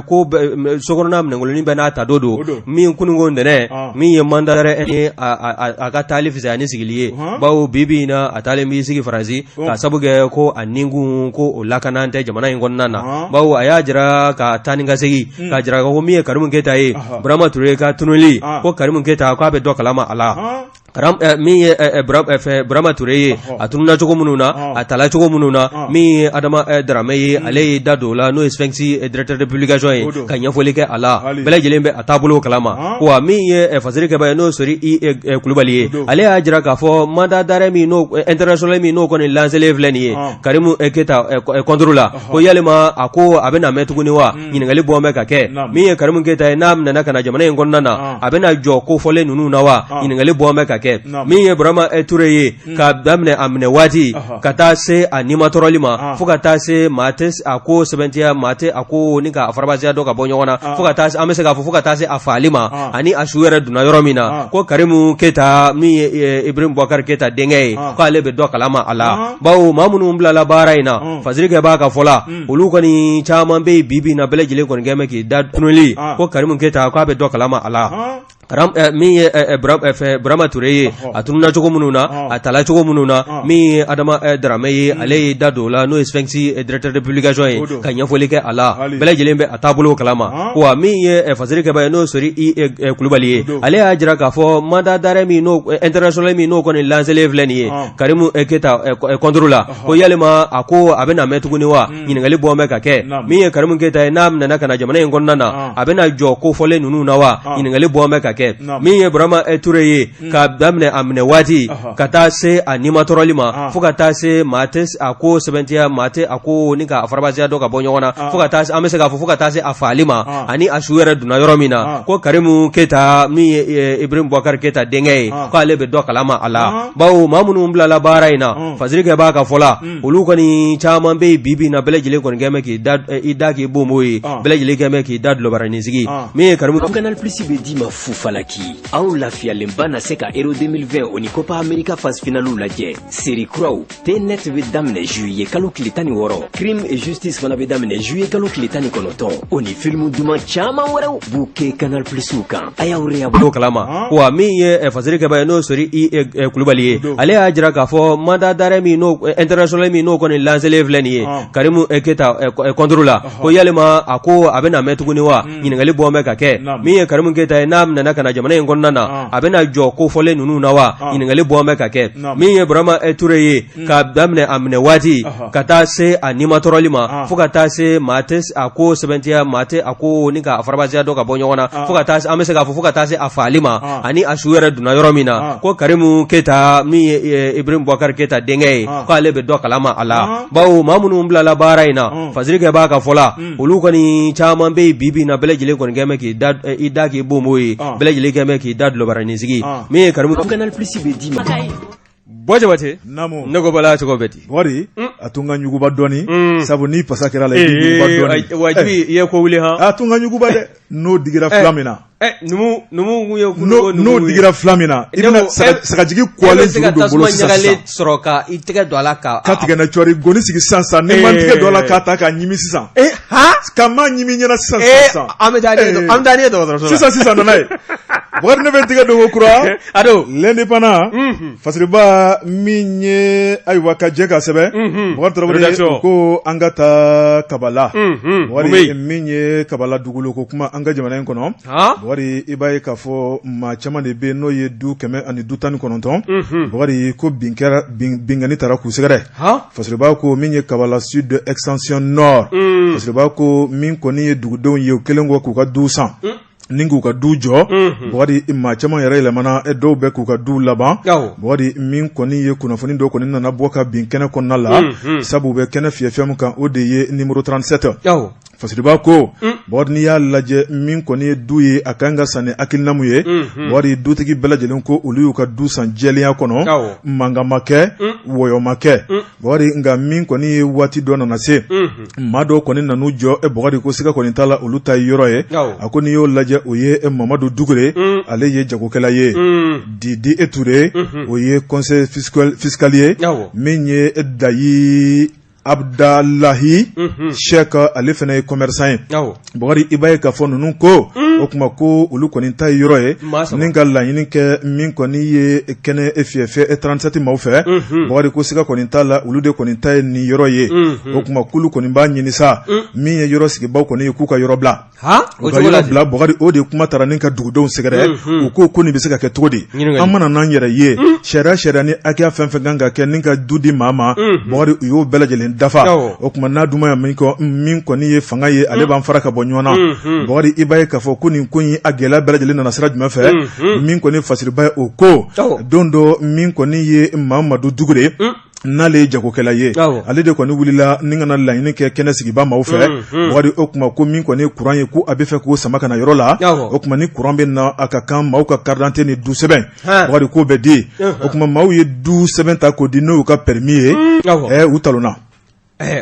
[SPEAKER 2] ko sokɔnɔna minɛnkolonin bɛɛ n'a ta don don min kununko ntɛnɛn min ye mandat d'arrêt ye a ka taali fisaya ni sigili ye bawo bi bi in na a taalen b'i sigi Faransi ka sabu kɛ ko a ninkun ko o lakana tɛ jamana in kɔnɔna na bawo a y'a jira ka taa ni ka segin k'a jira ko min ye Karimu Keyita ye Burama Ture ka tununli ko Karimu Keyita k'a bɛ dɔ kalama a la min ye Burama Ture ye a tununna cogo minnu na a tala cogo minnu na min ye Adama Daramɛ ye ale ye da don o la n'o ye Sphinx directeur de publication ye ka ɲɛfɔli kɛ a la bɛɛ lajɛlen bɛ a taabolo kalama wa min ye fasirikɛba ye n'o Sori I Kulubali ye ale y'a jira k'a fɔ mandat d'arrêt min n'o international min n'o kɔni lancélen filɛ nin ye Karimu Keyita contre la ko yalima a ko a bɛna mɛn tuguni wa ɲininkali bɔ bɛ ka kɛ min ye Karimu Keyita ye n'a nana ka na jamana in kɔnɔna na a bɛna jɔ ko fɔlen ninnu na wa ɲininkali bɔ bɛ ka kɛ min ye Burama Ture ye k'a daminɛ a minɛ waati ka taa se a nimatɔrɔli ma fo ka taa se maa tɛ a ko sɛbɛntiya maa tɛ a ko ni k'a farabasiya dɔn ka bɔ ɲɔgɔn na fo ka taa an bɛ se k'a fɔ fo ka taa se a faali ma ani a su yɛrɛ donna yɔrɔ min na ko Karimu Keyita min ye Ibrahim Boubacar Keyita denkɛ ye k'ale bɛ dɔ kalama a la bawo maa minnu bilala baara in na fasirikɛba ka fɔ la olu kɔni caman bɛ yen bi bi in na bɛɛ lajɛlen kɔni kɛlen bɛ k'i da tununli ko Karimu Keyita k'a bɛ dɔ kalama a la min ye Burama Ture ye a tununna cogo minnu na a tala cogo minnu na min ye Adama Daramɛ ye ale ye da don o la n'o ye Sphinx directeur de publication ye ka ɲɛfɔli kɛ a la bɛɛ lajɛlen bɛ a taabolo kalama wa min ye fasirikɛba ye n'o Sori I Kulubali ye ale y'a jira k'a fɔ mandat d'arrêt min n'o international min n'o kɔni lancélen filɛ nin ye Karimu Keyita contre la ko yalima a ko a bɛna mɛn tuguni wa ɲininkali bɔ bɛ ka kɛ min ye Karimu Keyita ye n'a nana ka na jamana in kɔnɔna na a bɛna jɔ ko fɔlen ninnu na wa ɲininkali bɔ bɛ ka kɛ min ye Burama Ture ye k'a daminɛ a minɛ waati ka taa se a nimatɔrɔli ma fo ka taa se maa tɛ a ko sɛbɛntiya maa tɛ a ko ni k'a farabasiya dɔn ka bɔ ɲɔgɔn na fo ka taa an bɛ se k'a fɔ fo ka taa se a faali ma ani a su yɛrɛ donna yɔrɔ min na ko Karimu Keyita min ye Ibrahim Boubacar Keyita denkɛ ye k'ale bɛ dɔ kalama a la bawo maa minnu bilala baara in na fasirikɛba ka fɔ la olu kɔni caman bɛ yen bi bi in na bɛɛ lajɛlen kɔni kɛlen bɛ k'i da i da k'i bonbon ye bɛɛ lajɛlen kɛlen bɛ k'i da dulɔbaranin sigi min ye Karimu
[SPEAKER 3] Canal Plus bɛ d'i ma fufalaki aw lafiyalenba na se ka Euro 2020 o ni Copa America phase finale lajɛ série kuraw Tenet bɛ daminɛ juillet kalo tile 16 Crime et Justice fana bɛ daminɛ juillet kalo tile 19 o ni filimu duman caman wɛrɛw bouquet Canal Plus kan a y'aw
[SPEAKER 2] réabonner kalama wa min ye fasirikɛba ye n'o Sori I Kulubali ye ale y'a jira k'a fɔ mandat d'arrêt min n'o international min n'o kɔni lancélen filɛ nin ye Karimu Keyita contre la ko yalima a ko a bɛna mɛn tuguni wa ɲininkali bɔ bɛ ka kɛ min ye Karimu Keyita ye n'a nana ka na jamana in kɔnɔna na a bɛna jɔ ko fɔlen ninnu na wa ɲininkali bɔ bɛ ka kɛ min ye Burama Ture ye k'a daminɛ a minɛ waati ka taa se a nimatɔrɔli ma fo ka taa se maa tɛ a ko sɛbɛntiya maa tɛ a ko ni k'a farabasiya dɔn ka bɔ ɲɔgɔn na fo ka taa an bɛ se k'a fɔ fo ka taa se a faali ma ani a su yɛrɛ donna yɔrɔ min na ko Karimu Keyita min ye Ibrahim Boubacar Keyita denkɛ ye k'ale bɛ dɔ kalama a la bawo maa minnu bilala baara in na fasirikɛba ka fɔ la olu kɔni caman bɛ yen bi bi in na bɛɛ lajɛlen kɔni kɛlen bɛ k'i da i da k'i bonbon ye bɛɛ lajɛlen kɛlen bɛ k'i da dulɔbaranin sigi min ye Karimu
[SPEAKER 3] Canal Plus bɛ d'i ma
[SPEAKER 2] Buwa Jabate ne ko bala cogo bɛ di
[SPEAKER 1] Bukari a to n ka ɲuguba dɔɔni sabu ni pasa kɛra la i b'i ɲuguba dɔɔni
[SPEAKER 2] wajibi i ye ko wuli han
[SPEAKER 1] a to n ka ɲuguba dɛ n'o digira fila min na
[SPEAKER 2] numu numu ye
[SPEAKER 1] n'o digira fila min na i bɛna sagajigi kɔlen juru don bolo sisan
[SPEAKER 2] ɲagalen sɔrɔ ka i tɛgɛ don a la
[SPEAKER 1] ka ka tigɛ na cɔri goni sigi sisan sisan ni ma n tɛgɛ don a la k'a ta k'a ɲimi sisan ka ma ɲimi ɲɛna sisan sisan
[SPEAKER 2] an bɛ taa an bɛ taa n'i ye dɔgɔtɔrɔso
[SPEAKER 1] la sisan sisan nana ye Bukari ne bɛ n tɛgɛ don ko kura
[SPEAKER 2] a don
[SPEAKER 1] l'Indépendant Fasiriba min ye ayiwa ka jɛ ka sɛbɛn Bukari Tarawele ko an ka taa Kabala Bukari min ye Kabala dugukolo ko kuma an ka jamana in kɔnɔ Bukari i b'a ye k'a fɔ maa caman de bɛ n'o ye du kɛmɛ ani du 19 Bukari ko bin kɛra binkanni taara k'u sɛgɛrɛ Fasiriba ko min ye Kabala Sud extension nord Fasiriba ko min kɔni ye dugudenw ye u kɛlen kɔ k'u ka du san ni k'u ka du jɔ Bukari maa caman yɛrɛ yɛlɛmana dɔw bɛ k'u ka du laban Bukari min kɔni ye kunnafoni dɔ kɔni nana bɔ ka bin kɛnɛ kɔnɔna la sabu u bɛ kɛnɛ fiyɛ fɛn min kan o de ye numéro 37. Fasiriba ko Bɔkari n'i y'a lajɛ min kɔni ye du ye a kan ka san ni hakilina mun ye Bɔkari dutigi bɛɛ lajɛlen ko olu y'u ka du san jɛlenya kɔnɔ mankan ma kɛ wɔyɔ ma kɛ Bɔkari nka min kɔni ye waati dɔ nana se maa dɔw kɔni nan'u jɔ e Bɔkari ko siga kɔni t'a la olu ta ye yɔrɔ ye a ko n'i y'o lajɛ o ye Mamadu Dukure ale ye jagokɛla ye Didi Ture o ye conseiller fiscal ye min ye Dayi Abudalahi Sɛki ale fana ye commerçant ye Bɔkari i b'a ye k'a fɔ ninnu ko o tuma ko olu kɔni ta ye yɔrɔ ye ni ka laɲini kɛ min kɔni ye kɛnɛ fiyɛfiyɛ 37 maaw fɛ Bɔkari ko siga kɔni t'a la olu de kɔni ta ye nin yɔrɔ ye o tuma k'olu kɔni b'a ɲini sa min ye yɔrɔ sigibaw kɔni ye k'u ka yɔrɔ bila U ka yɔrɔ bila Bɔkari o de kuma taara ni ka dugudenw sɛgɛrɛ u ko ko nin bɛ se ka kɛ cogo di an mana n'an yɛrɛ ye sariya sariya ni hakɛya fɛn fɛn kan ka kɛ ni ka du di maa ma Bɔkari u y'o bɛɛ lajɛlen dafa o tuma n'a dun ma min kɔni ye fanga ye ale b'an fara ka bɔ ɲɔgɔn na Bɔkari i b'a ye k'a fɔ ko nin ko in a gɛlɛya bɛɛ lajɛlen nana sira jumɛn fɛ min kɔni Fasiriba ye o ko don dɔ min kɔni ye Mamadu Dukure n'ale ye jagokɛla ye ale de kɔni wulila ni ka na laɲini kɛ kɛnɛ sigiba maaw fɛ Bɔkari o tuma ko min kɔni ye kuran ye ko a bɛ fɛ k'o sama ka na yɔrɔ la o tuma ni kuran bɛ na a ka kan maaw ka carte d'identité ni du sɛbɛn Bɔkari k'o bɛ di o tuma maaw ye du sɛbɛn ta k'o di n'o y'u ka permis ye u talonna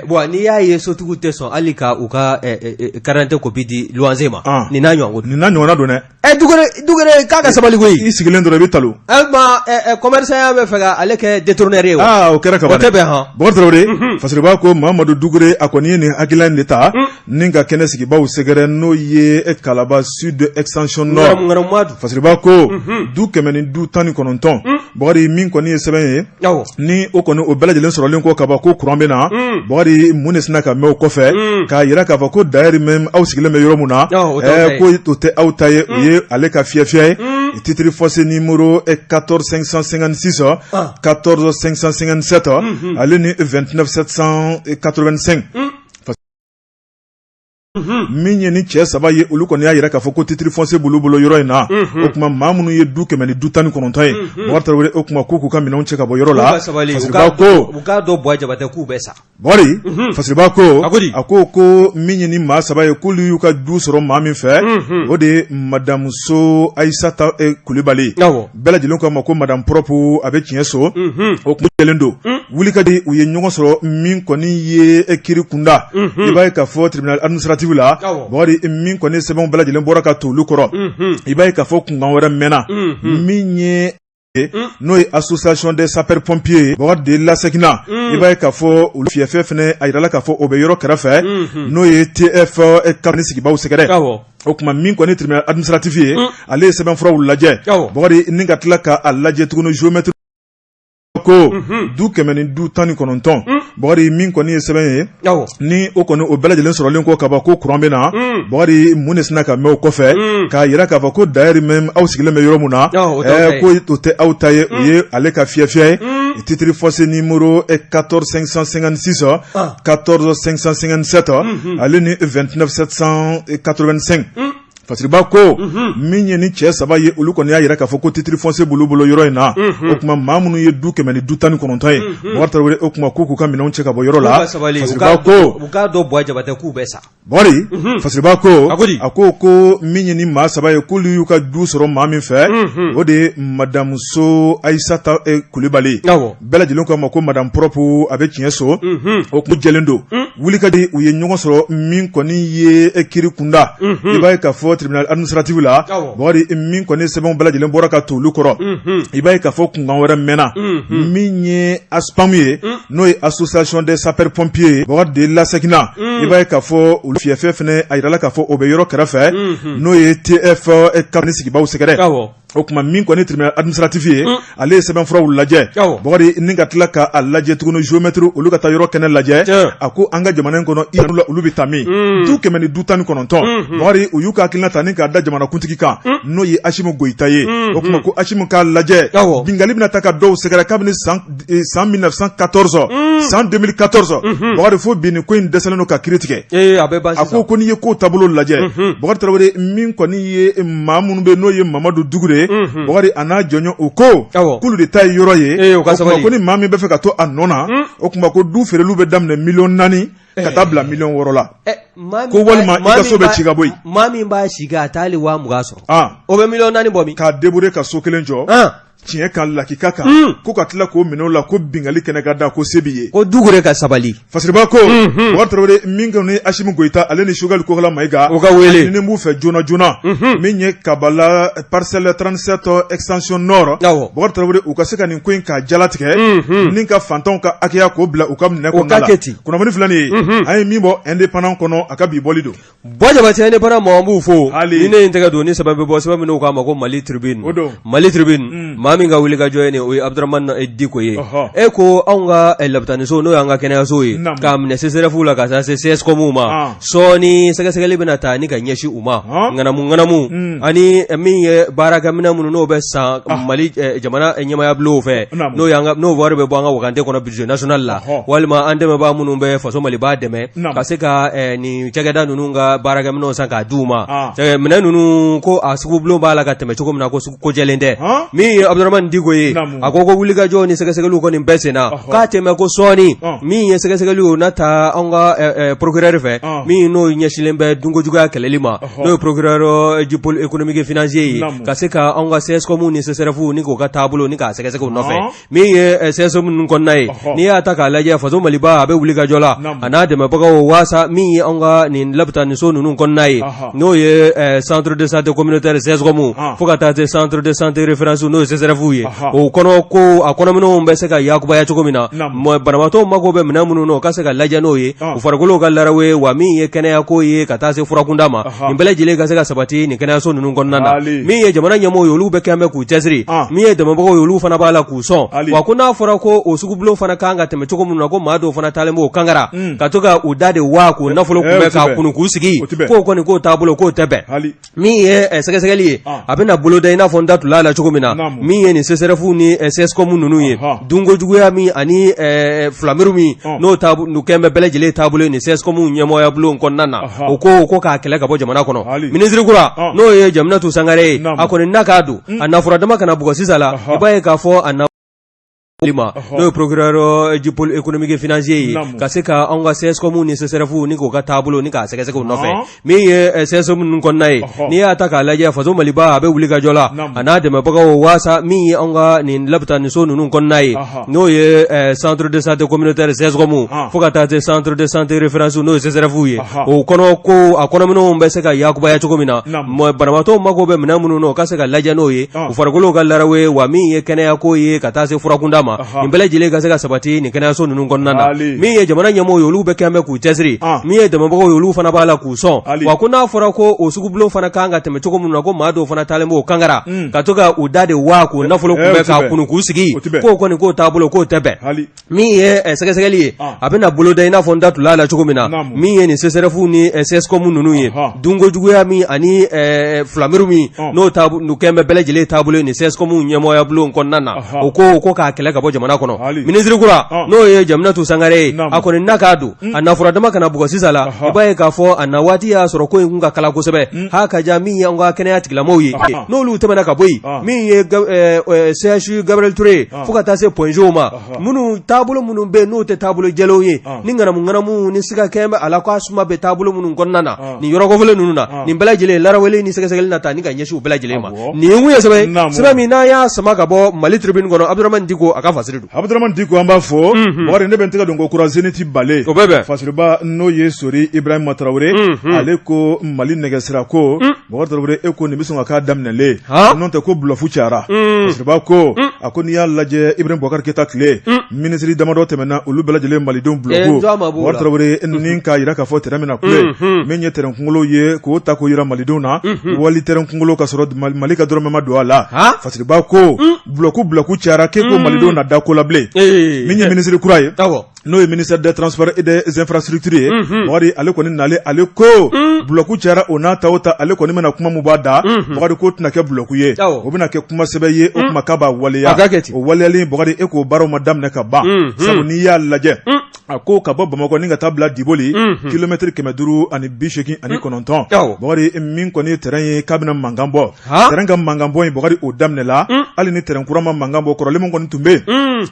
[SPEAKER 2] bon n'i y'a ye sotigiw tɛ sɔn hali ka u ka carte d'identité copie di luwanse ma nin n'a ɲɔgɔn
[SPEAKER 1] nin n'a ɲɔgɔnna don dɛ
[SPEAKER 2] Dukure k'a ka sabali koyi
[SPEAKER 1] i sigilen dɔrɔn i bɛ talon
[SPEAKER 2] commerçant ya bɛ fɛ ka ale kɛ détourneur ye
[SPEAKER 1] wa o kɛra ka
[SPEAKER 2] o tɛ bɛn hɔn
[SPEAKER 1] Bɔkari Tarawele Fasiriba ko Mamadu Dukure a kɔni ye nin hakilila in de ta ni ka kɛnɛ sigibaw sɛgɛrɛ n'o ye Kalaba Sud extension nord Fasiriba ko du 119 Bɔkari min kɔni ye sɛbɛn ye ni o kɔni o bɛɛ lajɛlen sɔrɔlen kɔ kaban ko kuran bɛ na Bɔkari mun de sinna ka mɛn o kɔfɛ k'a jira k'a fɔ ko d'ailleurs même aw sigilen bɛ yɔrɔ min na ko o tɛ aw ta ye o ye ale ka fiyɛfiyɛ ye titre foncier numéro 14556 14557 ale ni 29785. Min ye ni cɛ saba ye olu kɔni y'a jira k'a fɔ ko titre foncier b'olu bolo yɔrɔ in na o tuma maa minnu ye du 119 ye Bɔkari Tarawele o tuma k'u k'u ka minɛnw cɛ ka bɔ yɔrɔ la
[SPEAKER 2] Fasiriba ko u k'a dɔn Buwa Jabatɛ k'u bɛ sa
[SPEAKER 1] Bɔkari Fasiriba ko a ko ko min ye ni maa saba ye k'olu y'u ka du sɔrɔ maa min fɛ o de ye madamu So Ayisata Kulibali bɛɛ lajɛlen k'a ma ko madame propre a bɛ tiɲɛ so o tun jɛlen don wuli ka di u ye ɲɔgɔn sɔrɔ min kɔni ye kiri kunda i b'a ye k'a fɔ tribunal administratif la Bɔkari min kɔni sɛbɛnw bɛɛ lajɛlen bɔra ka to olu kɔrɔ i b'a ye k'a fɔ kunkan wɛrɛ mɛnna min ye n'o ye association des sapeurs pompiers ye Bɔkari de Lasekina i b'a ye k'a fɔ olu fiyɛfiyɛ fana a jirala k'a fɔ o bɛ yɔrɔ kɛrɛfɛ n'o ye TF kɛnɛ sigibaw sɛgɛrɛ. O tuma min kɔni tribunal administratif ye ale ye sɛbɛnfuraw lajɛ Bɔkari ni ka tila k'a lajɛ tuguni géomètre ko du 119 Bɔkari min kɔni ye sɛbɛn ye ni o kɔni o bɛɛ lajɛlen sɔrɔlen kɔ kaban ko kuran bɛ na Bɔkari mun de sinna ka mɛn o kɔfɛ k'a jira k'a fɔ ko d'ailleurs même aw sigilen bɛ yɔrɔ min na ko o tɛ aw ta ye o ye ale ka fiyɛfiyɛ ye titre foncier numéro 14556 14557 ale ni 29785. Fasiriba ko min ye ni cɛ saba ye olu kɔni y'a jira k'a fɔ ko titre foncier b'olu bolo yɔrɔ in na o tuma maa minnu ye du 119 ye Bɔkari Tarawele o tuma k'u k'u ka minɛnw cɛ ka bɔ yɔrɔ la
[SPEAKER 2] Fasiriba ko u k'a dɔn Buwa Jabatɛ k'u bɛ sa.
[SPEAKER 1] Bɔkari Fasiriba ko a ko ko min ye ni maa saba ye k'olu y'u ka du sɔrɔ maa min fɛ o de ye madamu So Ayisata Kulibali bɛɛ lajɛlen k'a ma ko madame propre a bɛ tiɲɛ so o tun jɛlen don wuli ka di u ye ɲɔgɔn sɔrɔ min kɔni ye kiri kunda i b'a ye k'a fɔ tribunal administratif la Bɔkari min kɔni sɛbɛnw bɛɛ lajɛlen bɔra ka to olu kɔrɔ i b'a ye k'a fɔ kunkan wɛrɛ mɛnna min ye ASPAM ye n'o ye association des sapeurs pompiers ye Bɔkari de Lasekina i b'a ye k'a fɔ olu fiyɛfiyɛ fana a jirala k'a fɔ o bɛ yɔrɔ kɛrɛfɛ n'o ye TF kɛnɛ sigibaw sɛgɛrɛ. O tuma min kɔni tribunal administratif ye ale ye sɛbɛnfuraw lajɛ Bɔkari ni ka tila k'a lajɛ tuguni géomètre olu ka taa yɔrɔ kɛnɛ lajɛ a ko an ka jamana in kɔnɔ i olu bɛ taa min du 119 Bɔkari u y'u ka hakilina ta ni k'a da jamanakuntigi kan n'o ye Asimi Goyita ye o tuma ko Asimi k'a lajɛ binkanni bɛna taa ka dɔw sɛgɛrɛ kabini san 1914 san 2014 Bɔkari fo bi nin ko in dɛsɛlen don ka kiiri tigɛ a ko ko n'i ye ko taabolo lajɛ Bɔkari Tarawele min kɔni ye maa minnu bɛ n'o ye Mamadu Dugure Ture Bɔkari a n'a jɔɲɔgɔn u ko k'olu de ta ye yɔrɔ ye o tuma ko ni maa min bɛ fɛ ka to a nɔ na o tuma ko du feereliw bɛ daminɛ miliyɔn 4 ka taa bila miliyɔn 6 la ko walima i ka so bɛ ci ka bɔ yen
[SPEAKER 2] maa min b'a si kɛ a t'ale 20.000 sɔrɔ o bɛ miliyɔn 4 bɔ min
[SPEAKER 1] k'a débrouiller ka so kelen jɔ tiɲɛ kan lakika kan ko ka tila k'o minɛ o la ko binkanni kɛnɛ ka da ko se b'i ye
[SPEAKER 2] ko Dukure ka sabali
[SPEAKER 1] Fasiriba ko Bɔkari Tarawele min kɔni Asimi Goyita ale ni Sogɛli Kokala Mayiga
[SPEAKER 2] u ka wele
[SPEAKER 1] ni b'u fɛ joona joona min ye Kabala parcelle 37 extension nord Bɔkari Tarawele u ka se ka nin ko in k'a jalatigɛ ni ka fantanw ka hakɛya k'o bila u ka minɛ kɔnɔna la kunnafoni filɛ nin ye an ye min bɔ Indépendant kɔnɔ a ka bi bɔli don
[SPEAKER 2] Buwa Jabate Indépendant mɔgɔ an b'u fo ni ne ye n tɛgɛ don ni sɛbɛn bɛ bɔ sɛbɛn min n'u k'a ma ko Mali Tribune Mali Tribune maa min ka wulikajɔ ye nin o ye Abudramani Diko ye e ko anw ka labitaniso n'o y'an ka kɛnɛyaso ye k'a minɛ CSRéf la ka taa se CSCOM ma sɔɔni sɛgɛsɛgɛli bɛna taa ni ka ɲɛsin u ma ŋanamu ŋanamu ani min ye baarakɛminɛn minnu n'o bɛ san Mali jamana ɲɛmaayabulonw fɛ n'o n'o wari bɛ bɔ an ka wagande kɔnɔ budget national la walima an dɛmɛbaa minnu bɛ faso Maliba dɛmɛ ka se ka nin cakɛda ninnu ka baarakɛminɛnw san k'a di u ma ah. minɛn ninnu ko a sugubulon b'a la ka tɛmɛ cogo min na ko ko jɛlen tɛ min ye Abudramani Diko ye a ko ko wulikajɔ ni sɛgɛsɛgɛliw kɔni bɛɛ senna k'a tɛmɛ ko sɔɔni min ye sɛgɛsɛgɛliw na taa anw ka procureur fɛ min n'o ɲɛsinlen bɛ dunkojuguya kɛlɛli ma n'o ye procureur du pôle économique et financier ye ka se ka anw ka CSCOM ni CSRéf ni k'o ka taabolo ni k'a sɛgɛsɛgɛ u nɔfɛ min ye CSCOM ninnu kɔnɔna ye n'i y'a ta k'a lajɛ faso Maliba a bɛ wuli ka jɔ la a n'a dɛmɛbagaw waasa min ye anw ka nin labitaniso ninnu kɔnɔna ye n'o ye centre de santé communautaire CSCOM fo ka taa se centre de santé référence n'o ye CSRéf ye o kɔnɔ ko a kɔnɔminɛnw bɛ se ka yakubaya cogo min na banabaatɔw mago bɛ minɛn minnu na o ka se ka lajɛ n'o ye u farikolo ka larawe wa min ye kɛnɛyako ye ka taa se furakunda ma nin bɛɛ lajɛlen ka se ka sabati nin kɛnɛyaso ninnu kɔnɔna na min ye jamana ɲɛmɔgɔw ye olu bɛ kɛn bɛ k'u cɛsiri min ye dɛmɛbagaw ye olu fana b'a la k'u sɔn wa ko n'a fɔra ko o sugubulon fana kan ka tɛmɛ cogo min na ko maa dɔw fana taalen b'o kankara ka to ka u da de waa k'o nafolo kunbɛn k'a kunu k'u sigi k'o kɔni k'o taabolo k'o tɛ bɛn min ye sɛgɛsɛgɛli ye a bɛna boloda i n'a fɔ n da tula la cogo min na min ye nin CSRéf ni CSCOM ninnu ye dunkojuguya min ani filamuru min n'o kɛn bɛ bɛɛ lajɛlen taabolo ye nin CSCOM ɲɛmɔgɔya bulon kɔnɔna na o ko ko k'a kɛlɛ ka bɔ jamana kɔnɔ minisiri kura n'o ye Jaminatu Sangare ye a kɔni na k'a don a nafura dama kana bugɔ sisan la i b'a ye k'a fɔ a na ma n'o ye procureur du pôle économique et financier ye ka se ka anw ka CSCOM ni CSRéf ni k'o ka taabolo ni k'a sɛgɛsɛgɛ u nɔfɛ min ye CSCOM ninnu kɔnɔna ye n'i y'a ta k'a lajɛ faso Maliba a bɛ wuli ka jɔ la a n'a dɛmɛbagaw waasa min ye anw ka nin labitaniso ninnu kɔnɔna ye n'o ye centre de santé communautaire CSCOM fo ka taa se centre de santé référence n'o ye CSRéf ye o kɔnɔ ko a kɔnɔminɛnw bɛ se ka yakubaya cogo min na banabaatɔw mago bɛ minɛn minnu na o ka se ka lajɛ n'o ye u farikolo ka larawe wa min ye kɛnɛyako ye ka taa se furakunda ma nin bɛɛ lajɛlen ka se ka sabati nin kɛnɛyaso ninnu kɔnɔna na min ye jamana ɲɛmɔgɔw ye olu bɛ kɛn bɛ k'u cɛsiri min ye dɛmɛbagaw ye olu fana b'a la k'u sɔn wa ko n'a fɔra ko o sugubulon fana kan ka tɛmɛ cogo min na ko maa dɔw fana taalen b'o kankara ka to ka u da de waa k'o nafolo kunbɛn k'a kunu k'u sigi k'o kɔni k'o taabolo k'o tɛ bɛn min ye sɛgɛsɛgɛli ye a bɛna boloda i n'a fɔ n da tula la cogo min na min ye nin CSRéf ni CSCOM ninnu ye dunkojuguya min ani filamuru min n'o kɛn bɛ bɛɛ lajɛlen taabolo ye nin CSCOM ɲɛmɔgɔya bulon kɔnɔna na o ko k'a kɛlɛ ka bɔ jamana kɔnɔ minisiri kura n'o ye Jaminatu Sangare ye a kɔni na k'a don a nafura dama kana bugɔ sisan la i b'a ye k'a fɔ a na waati y'a sɔrɔ ko in kun ka kala kosɛbɛ ha ka ja min ye an ka kɛnɛya tigilamɔgɔw ye n'olu tɛmɛna ka bɔ yen min ye CHU Gabriel Touré ye fo ka taa se Point G ma minnu taabolo minnu bɛ yen n'o tɛ taabolo jɛlenw ye ni ŋanamu ŋanamu ni siga kɛn bɛ a la k'a suma bɛ taabolo minnu kɔnɔna na nin yɔrɔ kofɔlen ninnu na nin bɛɛ lajɛlen laraweli ni sɛgɛsɛgɛli na ta ni ka ɲɛsin u bɛɛ lajɛlen ma nin ye kun ye sɛbɛn sɛbɛn min n'an y'a sama ka bɔ Mali Tribune kɔnɔ Abudramani Diko a ka fasiri don.
[SPEAKER 1] Abudramani Diko an b'a fo Bakari ne bɛ n tɛgɛ don ko kura Zenith Bale
[SPEAKER 2] o bɛ bɛn
[SPEAKER 1] fasiriba n'o ye Sori Ibrahima Tarawele ale ko Mali nɛgɛsira ko Bakari Tarawele e ko nin bɛ sɔn ka k'a daminɛlen n'o tɛ ko bluff cayara fasiriba ko a ko n'i y'a lajɛ Ibrahim Boubacar Keita tile minisiri damadɔ tɛmɛna olu bɛɛ lajɛlen malidenw bluff Bakari Tarawele ni k'a jira k'a fɔ terrain min na kule min ye terrain kunkolo ye k'o ta k'o jira malidenw na wali terrain kunkolo ka sɔrɔ Mali ka dɔrɔmɛ ma don a la fasiriba ko bluff bluff cayara k'e ko malidenw na da ko la bilen. Min ye minisiri kura ye, n'o ye ministère des transports et des infrastructures ye, Bakari, ale kɔni nalen, ale ko bulɔku cayara. O n'a ta o ta, ale kɔni bɛna kuma min b'a da, Bakari, k'o tɛna kɛ bulɔku ye, o bɛna kɛ kuma sɛbɛ ye. O kuma k'a b'a waleya. O waleyalen, Bakari, e k'o baaraw ma daminɛ ka ban, sabu n'i y'a lajɛ, a ko ka bɔ Bamakɔ ni ka taa bila Diboli, kilomɛtiri 589, Bakari, min kɔni ye tɛrɛn ye k'a bɛna mankan bɔ, tɛrɛn ka mankan bɔ in, Bakari, o daminɛla. Hali ni tɛrɛn kura ma mankan bɔ, kɔrɔlen min kɔni tun bɛ yen,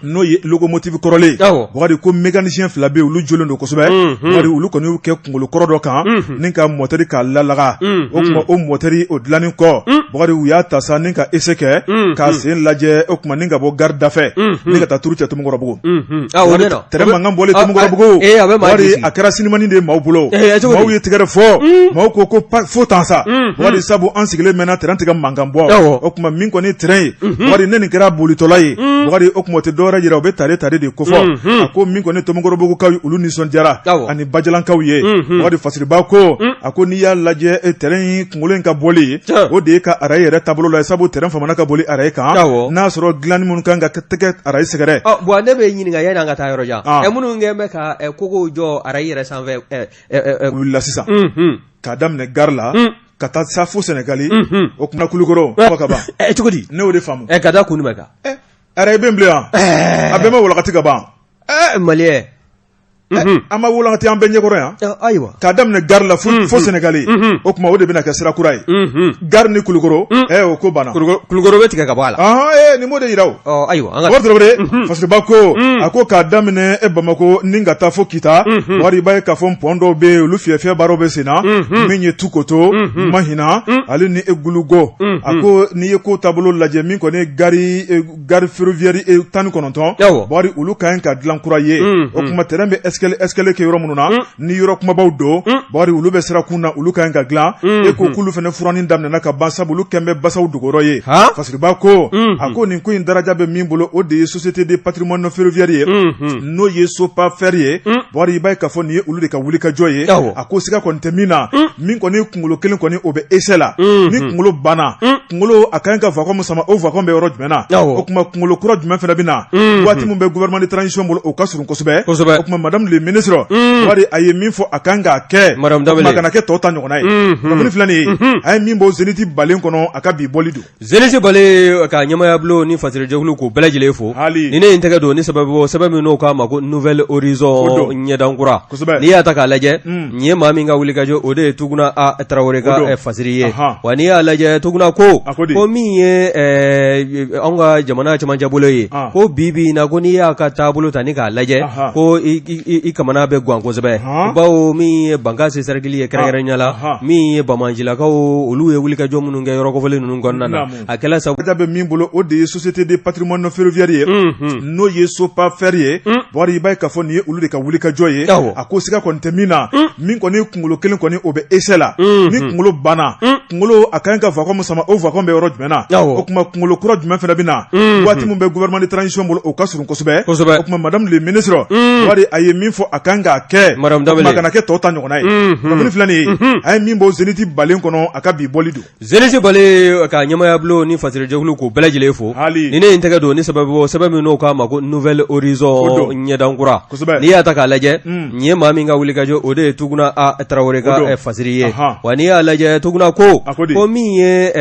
[SPEAKER 1] n'o ye locomotive kɔrɔlen, Bakari, ko mécanicien fila bɛ yen, olu jolen don kosɛbɛ. Bakari, olu kɔni y'u kɛ kunkolo kɔrɔ dɔ kan ni ka mɔtɛri k'a lalaga. O tuma, o mɔtɛri o dilanni kɔ, Bakari, u y'a ta sa ni ka essai kɛ k'a sen lajɛ. O tuma, ni ka bɔ gari dafɛ ni ka taa turu cɛ Tomikɔrɔbugu. Tɛrɛn mankan bɔlen Tomikɔrɔbugu, Bakari, a kɛra sinimani de ye maaw bolo. Maaw ye tɛgɛrɛ fɔ, maaw ko ko fo tan sa, Bakari, sabu an sigilen mɛnna, tɛrɛn tɛ ka mankan bɔ. O tuma, min kɔni tɛrɛn ye, Bakari, ne nin kɛra bolitɔla ye, Bakari, o tuma, o tɛ dɔwɛrɛ jira, o bɛ tare tare de kofɔ. A ko min kɔni Tomikɔrɔbugukaw, olu nisɔndiyara ani Bajalankaw ye. Bakari, Fasiriba ko, a ko n'i y'a lajɛ, tɛrɛn in kunkolo in ka bɔli, o de ye ka arayi yɛrɛ taabolo la, sabu tɛrɛn famana ka boli arayi kan, n'a sɔrɔ dilanni minnu kan ka tɛgɛ arayi sɛgɛrɛ.
[SPEAKER 2] Bon, ne bɛ ɲininka yanni an ka taa yɔrɔ jan, minnu kɛ bɛ ka kogow jɔ arayi yɛrɛ sanfɛ,
[SPEAKER 1] wulila sisan k'a daminɛ gari la ka taa sa fo Sɛnɛgali, o kuma Kulukɔrɔ ka ban.
[SPEAKER 2] Cogo di?
[SPEAKER 1] Ne y'o de faamu.
[SPEAKER 2] Ka da kun jumɛn kan?
[SPEAKER 1] Arayi bɛ bilen yan, a bɛɛ ma wulakati ka ban.
[SPEAKER 2] Maliyɛn.
[SPEAKER 1] An ma wulakati an bɛɛ ɲɛkɔrɔ yan.
[SPEAKER 2] Ayiwa.
[SPEAKER 1] K'a daminɛ gari la fo Sɛnɛgali, o tuma, o de bɛna kɛ sira kura ye, gari ni Kulukɔrɔ. O ko banna.
[SPEAKER 2] Kulukɔrɔ bɛ tigɛ ka bɔ a
[SPEAKER 1] la. Nin b'o de jira.
[SPEAKER 2] O ayiwa.
[SPEAKER 1] Tarawele, Fasiriba ko, a ko k'a daminɛ e Bamakɔ ni ka taa fo Kita, Bakari, i b'a ye k'a fɔ pont dɔw bɛ yen, olu fiyɛ baaraw bɛ sen na, min ye Tukoto, Mahina, ale ni Gulugo. A ko n'i ye ko taabolo lajɛ, min kɔni ye gari gare ferroviaire 19, Bakari, olu ka ɲi ka dilan kura ye. O tuma, tɛrɛn bɛ escale kɛ yɔrɔ minnu na, ni yɔrɔ kumabaw don, Bakari, olu bɛ sira kun na, olu ka ɲi ka dilan. E ko k'olu fana furanni daminɛna ka ban, sabu olu kɛn bɛ basaw dogoyɔrɔ ye. Fasiriba ko, a ko nin ko in daraja bɛ min bolo, o de ye société de patrimoine ferroviaire ye, n'o ye SOPAFER ye. Bakari, i b'a ye k'a fɔ nin ye olu de ka wulikajɔ ye. A ko siga kɔni tɛ min na, min kɔni kunkolo kelen kɔni, o bɛ essai la. Ni kunkolo banna, kunkolo a ka ɲi ka wagon sama, o wagon bɛ yɔrɔ jumɛn na? O tuma, kunkolo kura jumɛn fana bɛ na? Waati min bɛ gouvernement de transition bolo, o ka surun kosɛbɛ. O tuma, madame le ministre, Bakari, a ye min fɔ, a kan k'a kɛ, a kana kɛ tɔw ta ɲɔgɔnna ye. Kunnafoni filɛ nin ye, a ye min bɔ Zénith balen kɔnɔ, a ka bi bɔli don.
[SPEAKER 2] Zénith balen ka ɲɛmaayabulon ni fasirijɛkulu k'u bɛɛ lajɛlen fo. Ni ne ye n tɛgɛ don ni sɛbɛn bɔ, sɛbɛn min n'o k'a ma ko Nouvel Horizon, ɲɛdankura. N'i y'a ta k'a lajɛ, nin ye maa min ka wulikajɔ, o de ye Tuguna A Tarawele ka fasiri ye. Wa n'i y'a lajɛ, Tuguna ko ko min ye anw ka jamana cɛmancɛbolo ye, ko bi bi in na, ko n'i y'a ka taabolo ta ni k'a lajɛ, ko i kamana bɛ gan kosɛbɛ, bawo min ye Bankasi sɛrɛkili ye, kɛrɛnkɛrɛnya la min ye banbaancilakaw, olu ye wulikajɔ minnu kɛ yɔrɔ kofɔlen ninnu kɔnɔna na, a kɛla sababu
[SPEAKER 1] bɛ min bolo, o de ye société de patrimoine ferroviaire ye, n'o ye SOPAFER ye. Bakari, i b'a ye k'a fɔ nin ye olu de ka wulikajɔ ye. A ko siga kɔni tɛ min na, min kɔni kunkolo kelen kɔni, o bɛ essai la. Ni kunkolo banna, kunkolo a ka ɲi ka wagon sama, o wagon bɛ yɔrɔ jumɛn na? O tuma, kunkolo kura jumɛn fana bɛ na? Waati min bɛ gouvernement de transition bolo, o ka surun kosɛbɛ. O tuma, madame le ministre, Bakari, a ye min fɔ, a kan k'a kɛ, a kana kɛ tɔw ta ɲɔgɔnna ye. Kunnafoni filɛ nin ye, a ye min bɔ Zénith balen kɔnɔ, a ka bi bɔli don.
[SPEAKER 2] Zénith balen ka ɲɛmaayabulon ni fasirijɛkulu k'u bɛɛ lajɛlen fo. Ni ne ye n tɛgɛ don ni sɛbɛn bɔ, sɛbɛn min n'o k'a ma ko Nouvel Horizon, ɲɛdankura. N'i y'a ta k'a lajɛ, nin ye maa min ka wulikajɔ, o de ye Tuguna A Tarawele ka fasiri ye. Wa n'i y'a lajɛ, Tuguna ko ko min ye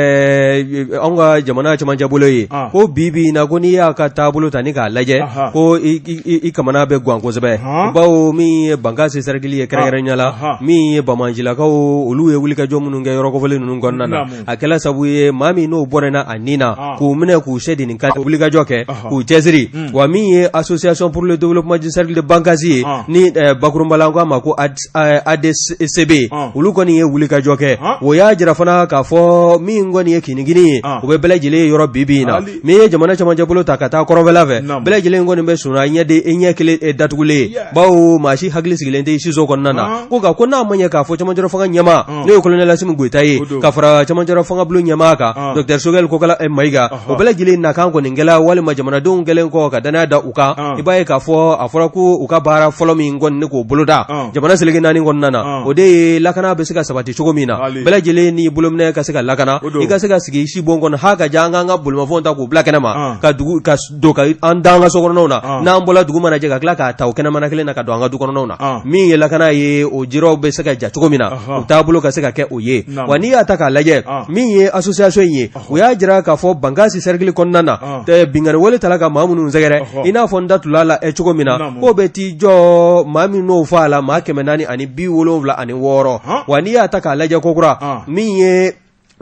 [SPEAKER 2] anw ka jamana cɛmancɛbolo ye, ko bi bi in na, ko n'i y'a ka taabolo ta ni k'a lajɛ, ko i kamana bɛ gan kosɛbɛ, bawo min ye Bankasi sɛrɛkili ye, kɛrɛnkɛrɛnya la min ye banbaancilakaw, olu ye wulikajɔ minnu kɛ yɔrɔ kofɔlen ninnu kɔnɔna na, a kɛla sabu ye maa min n'o bɔnɛna a ni na, k'u minɛ k'u sɛdi nin ka wulikajɔ kɛ k'u cɛsiri. Wa min ye association pour le développement du cercle de Bankasi ye, ni bakurunba la an k'a ma ko ADCB, olu kɔni ye wulikajɔ kɛ. O y'a jira fana k'a fɔ min kɔni ye kinikini ye, o bɛ bɛɛ lajɛlen yɔrɔ bi bi in na. Min ye jamana cɛmancɛ bolo ta ka taa kɔrɔnfɛla fɛ, bɛɛ lajɛlen kɔni bɛ sunɔgɔ ɲɛ kelen datugulen ye. Bawo maa si hakili sigilen tɛ siso kɔnɔna na ko nka ko n'a ma ɲɛ k'a fɔ cɛmancɛrɔ fanga ɲɛmaa n'o ye kolonɛli Asimi Goyita ye ka fara cɛmancɛrɔ fanga bulon ɲɛmaa kan docteur Sogɛli Kokala Mayiga o bɛɛ lajɛlen nakan kɔni kɛla walima jamanadenw kɛlen kɔ ka dannaya da u kan i b'a ye k'a fɔ a fɔra ko u ka baara fɔlɔ min kɔni ni k'o boloda jamana seleke naani kɔnɔna na o de ye lakana bɛ se ka sabati cogo min na bɛɛ lajɛlen n'i bolominɛ ka se ka lakana i ka se ka sigi sibon kɔnɔ ha ka ja an k'an ka bolimafɛnw ta k'u bila kɛnɛma ka dugu ka don ka an da an ka sokɔnɔnaw na n'an bɔla dugu mana jɛ ka tila k'a ta o kɛnɛmana kelen na ka don an ka du kɔnɔnaw na min ye lakana ye o jiraw bɛ se ka ja cogo min na u taabolo ka se ka kɛ o ye wa n'i y'a ta k'a lajɛ min ye association in ye u y'a jira k'a fɔ Bankasi cercle kɔnɔna na binkanni wale tala ka maa minnu sɛgɛrɛ i n'a fɔ n da tula la cogo min na k'o bɛ t'i jɔ maa min n'o fɔ a la maa 476 wa n'i y'a ta k'a lajɛ kokura min ye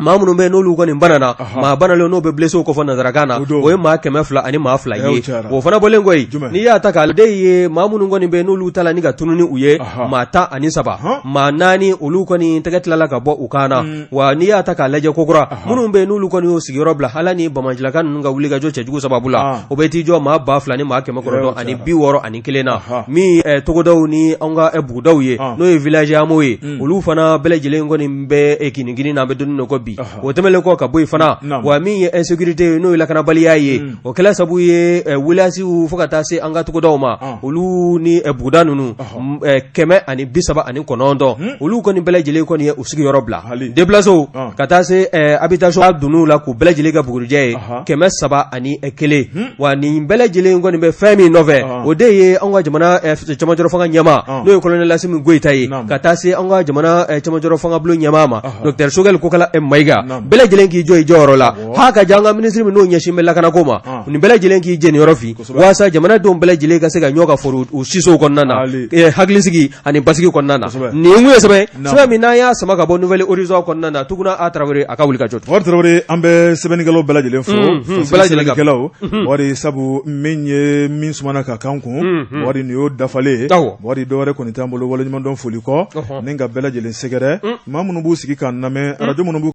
[SPEAKER 2] maa minnu bɛ n'olu kɔni banana maa banalen n'o bɛ blesséw kofɔ nansarakan na o ye maa 200 ani maa 2 ye o fana bɔlen kɔ yen n'i y'a ta k'a de ye maa minnu kɔni bɛ n'olu tala ni ka tunun ni u ye maa 13 maa 4 olu kɔni tɛgɛ tilala ka bɔ u kan na wa n'i y'a ta k'a lajɛ kokura minnu bɛ n'olu kɔni y'o sigiyɔrɔ bila ala ni banbaancilaka ninnu ka wulikajɔ cɛjugu sababu la o bɛ t'i jɔ maa 2961 na min togodaw ni an ka bugudaw ye n'o ye village hameau ye olu fana bɛɛ lajɛlen kɔni bɛ kinigini na an bɛ don min ko bi o tɛmɛnen kɔ ka bɔ yen fana wa min ye insécurité ye n'o ye lakanabaliya ye o kɛla sabu ye village fo ka taa se an ka togodaw ma olu ni buguda ninnu 139 olu kɔni bɛɛ lajɛlen kɔni ye u sigiyɔrɔ bila déplacéw ka taa se habitation dunw la k'u bɛɛ lajɛlen kɛ bugurijɛ ye 301 wa nin bɛɛ lajɛlen kɔni bɛ fɛn min nɔfɛ o de ye an ka jamana cɛmancɛrɔ fanga ɲɛmaa n'o ye colonel Asimi Goyita ye ka taa se an ka jamana cɛmancɛrɔ fanga bulon ɲɛmaa ma docteur Sogɛli Kokala Mayiga bɛɛ lajɛlen k'i jɔ i jɔyɔrɔ la ha ka ja an ka minisiri min n'o ɲɛsin bɛ lakanako ma nin bɛɛ lajɛlen k'i jeniyɔrɔ fin walasa jamanadenw bɛɛ lajɛlen ka se ka ɲɔ ka foro u sisow kɔnɔna na hakilisigi ani basigi kɔnɔna na nin kun ye sɛbɛn sɛbɛn min n'an y'a sama ka bɔ Nouvel Horizon kɔnɔna na Tuguna A Tarawele a ka wuli ka jɔ
[SPEAKER 1] Bakari Tarawele an bɛ sɛbɛnnikɛlaw bɛɛ lajɛlen fo sɛbɛnnikɛlaw wari sabu min ye min sumana ka kan kun wari nin y'o dafalen ye wari dɔwɛrɛ kɔni t'an bolo waleɲumandɔn foli kɔ ni ka bɛɛ lajɛlen sɛgɛrɛ maa minnu b'u sigi k'an lamɛn arajo minnu b'u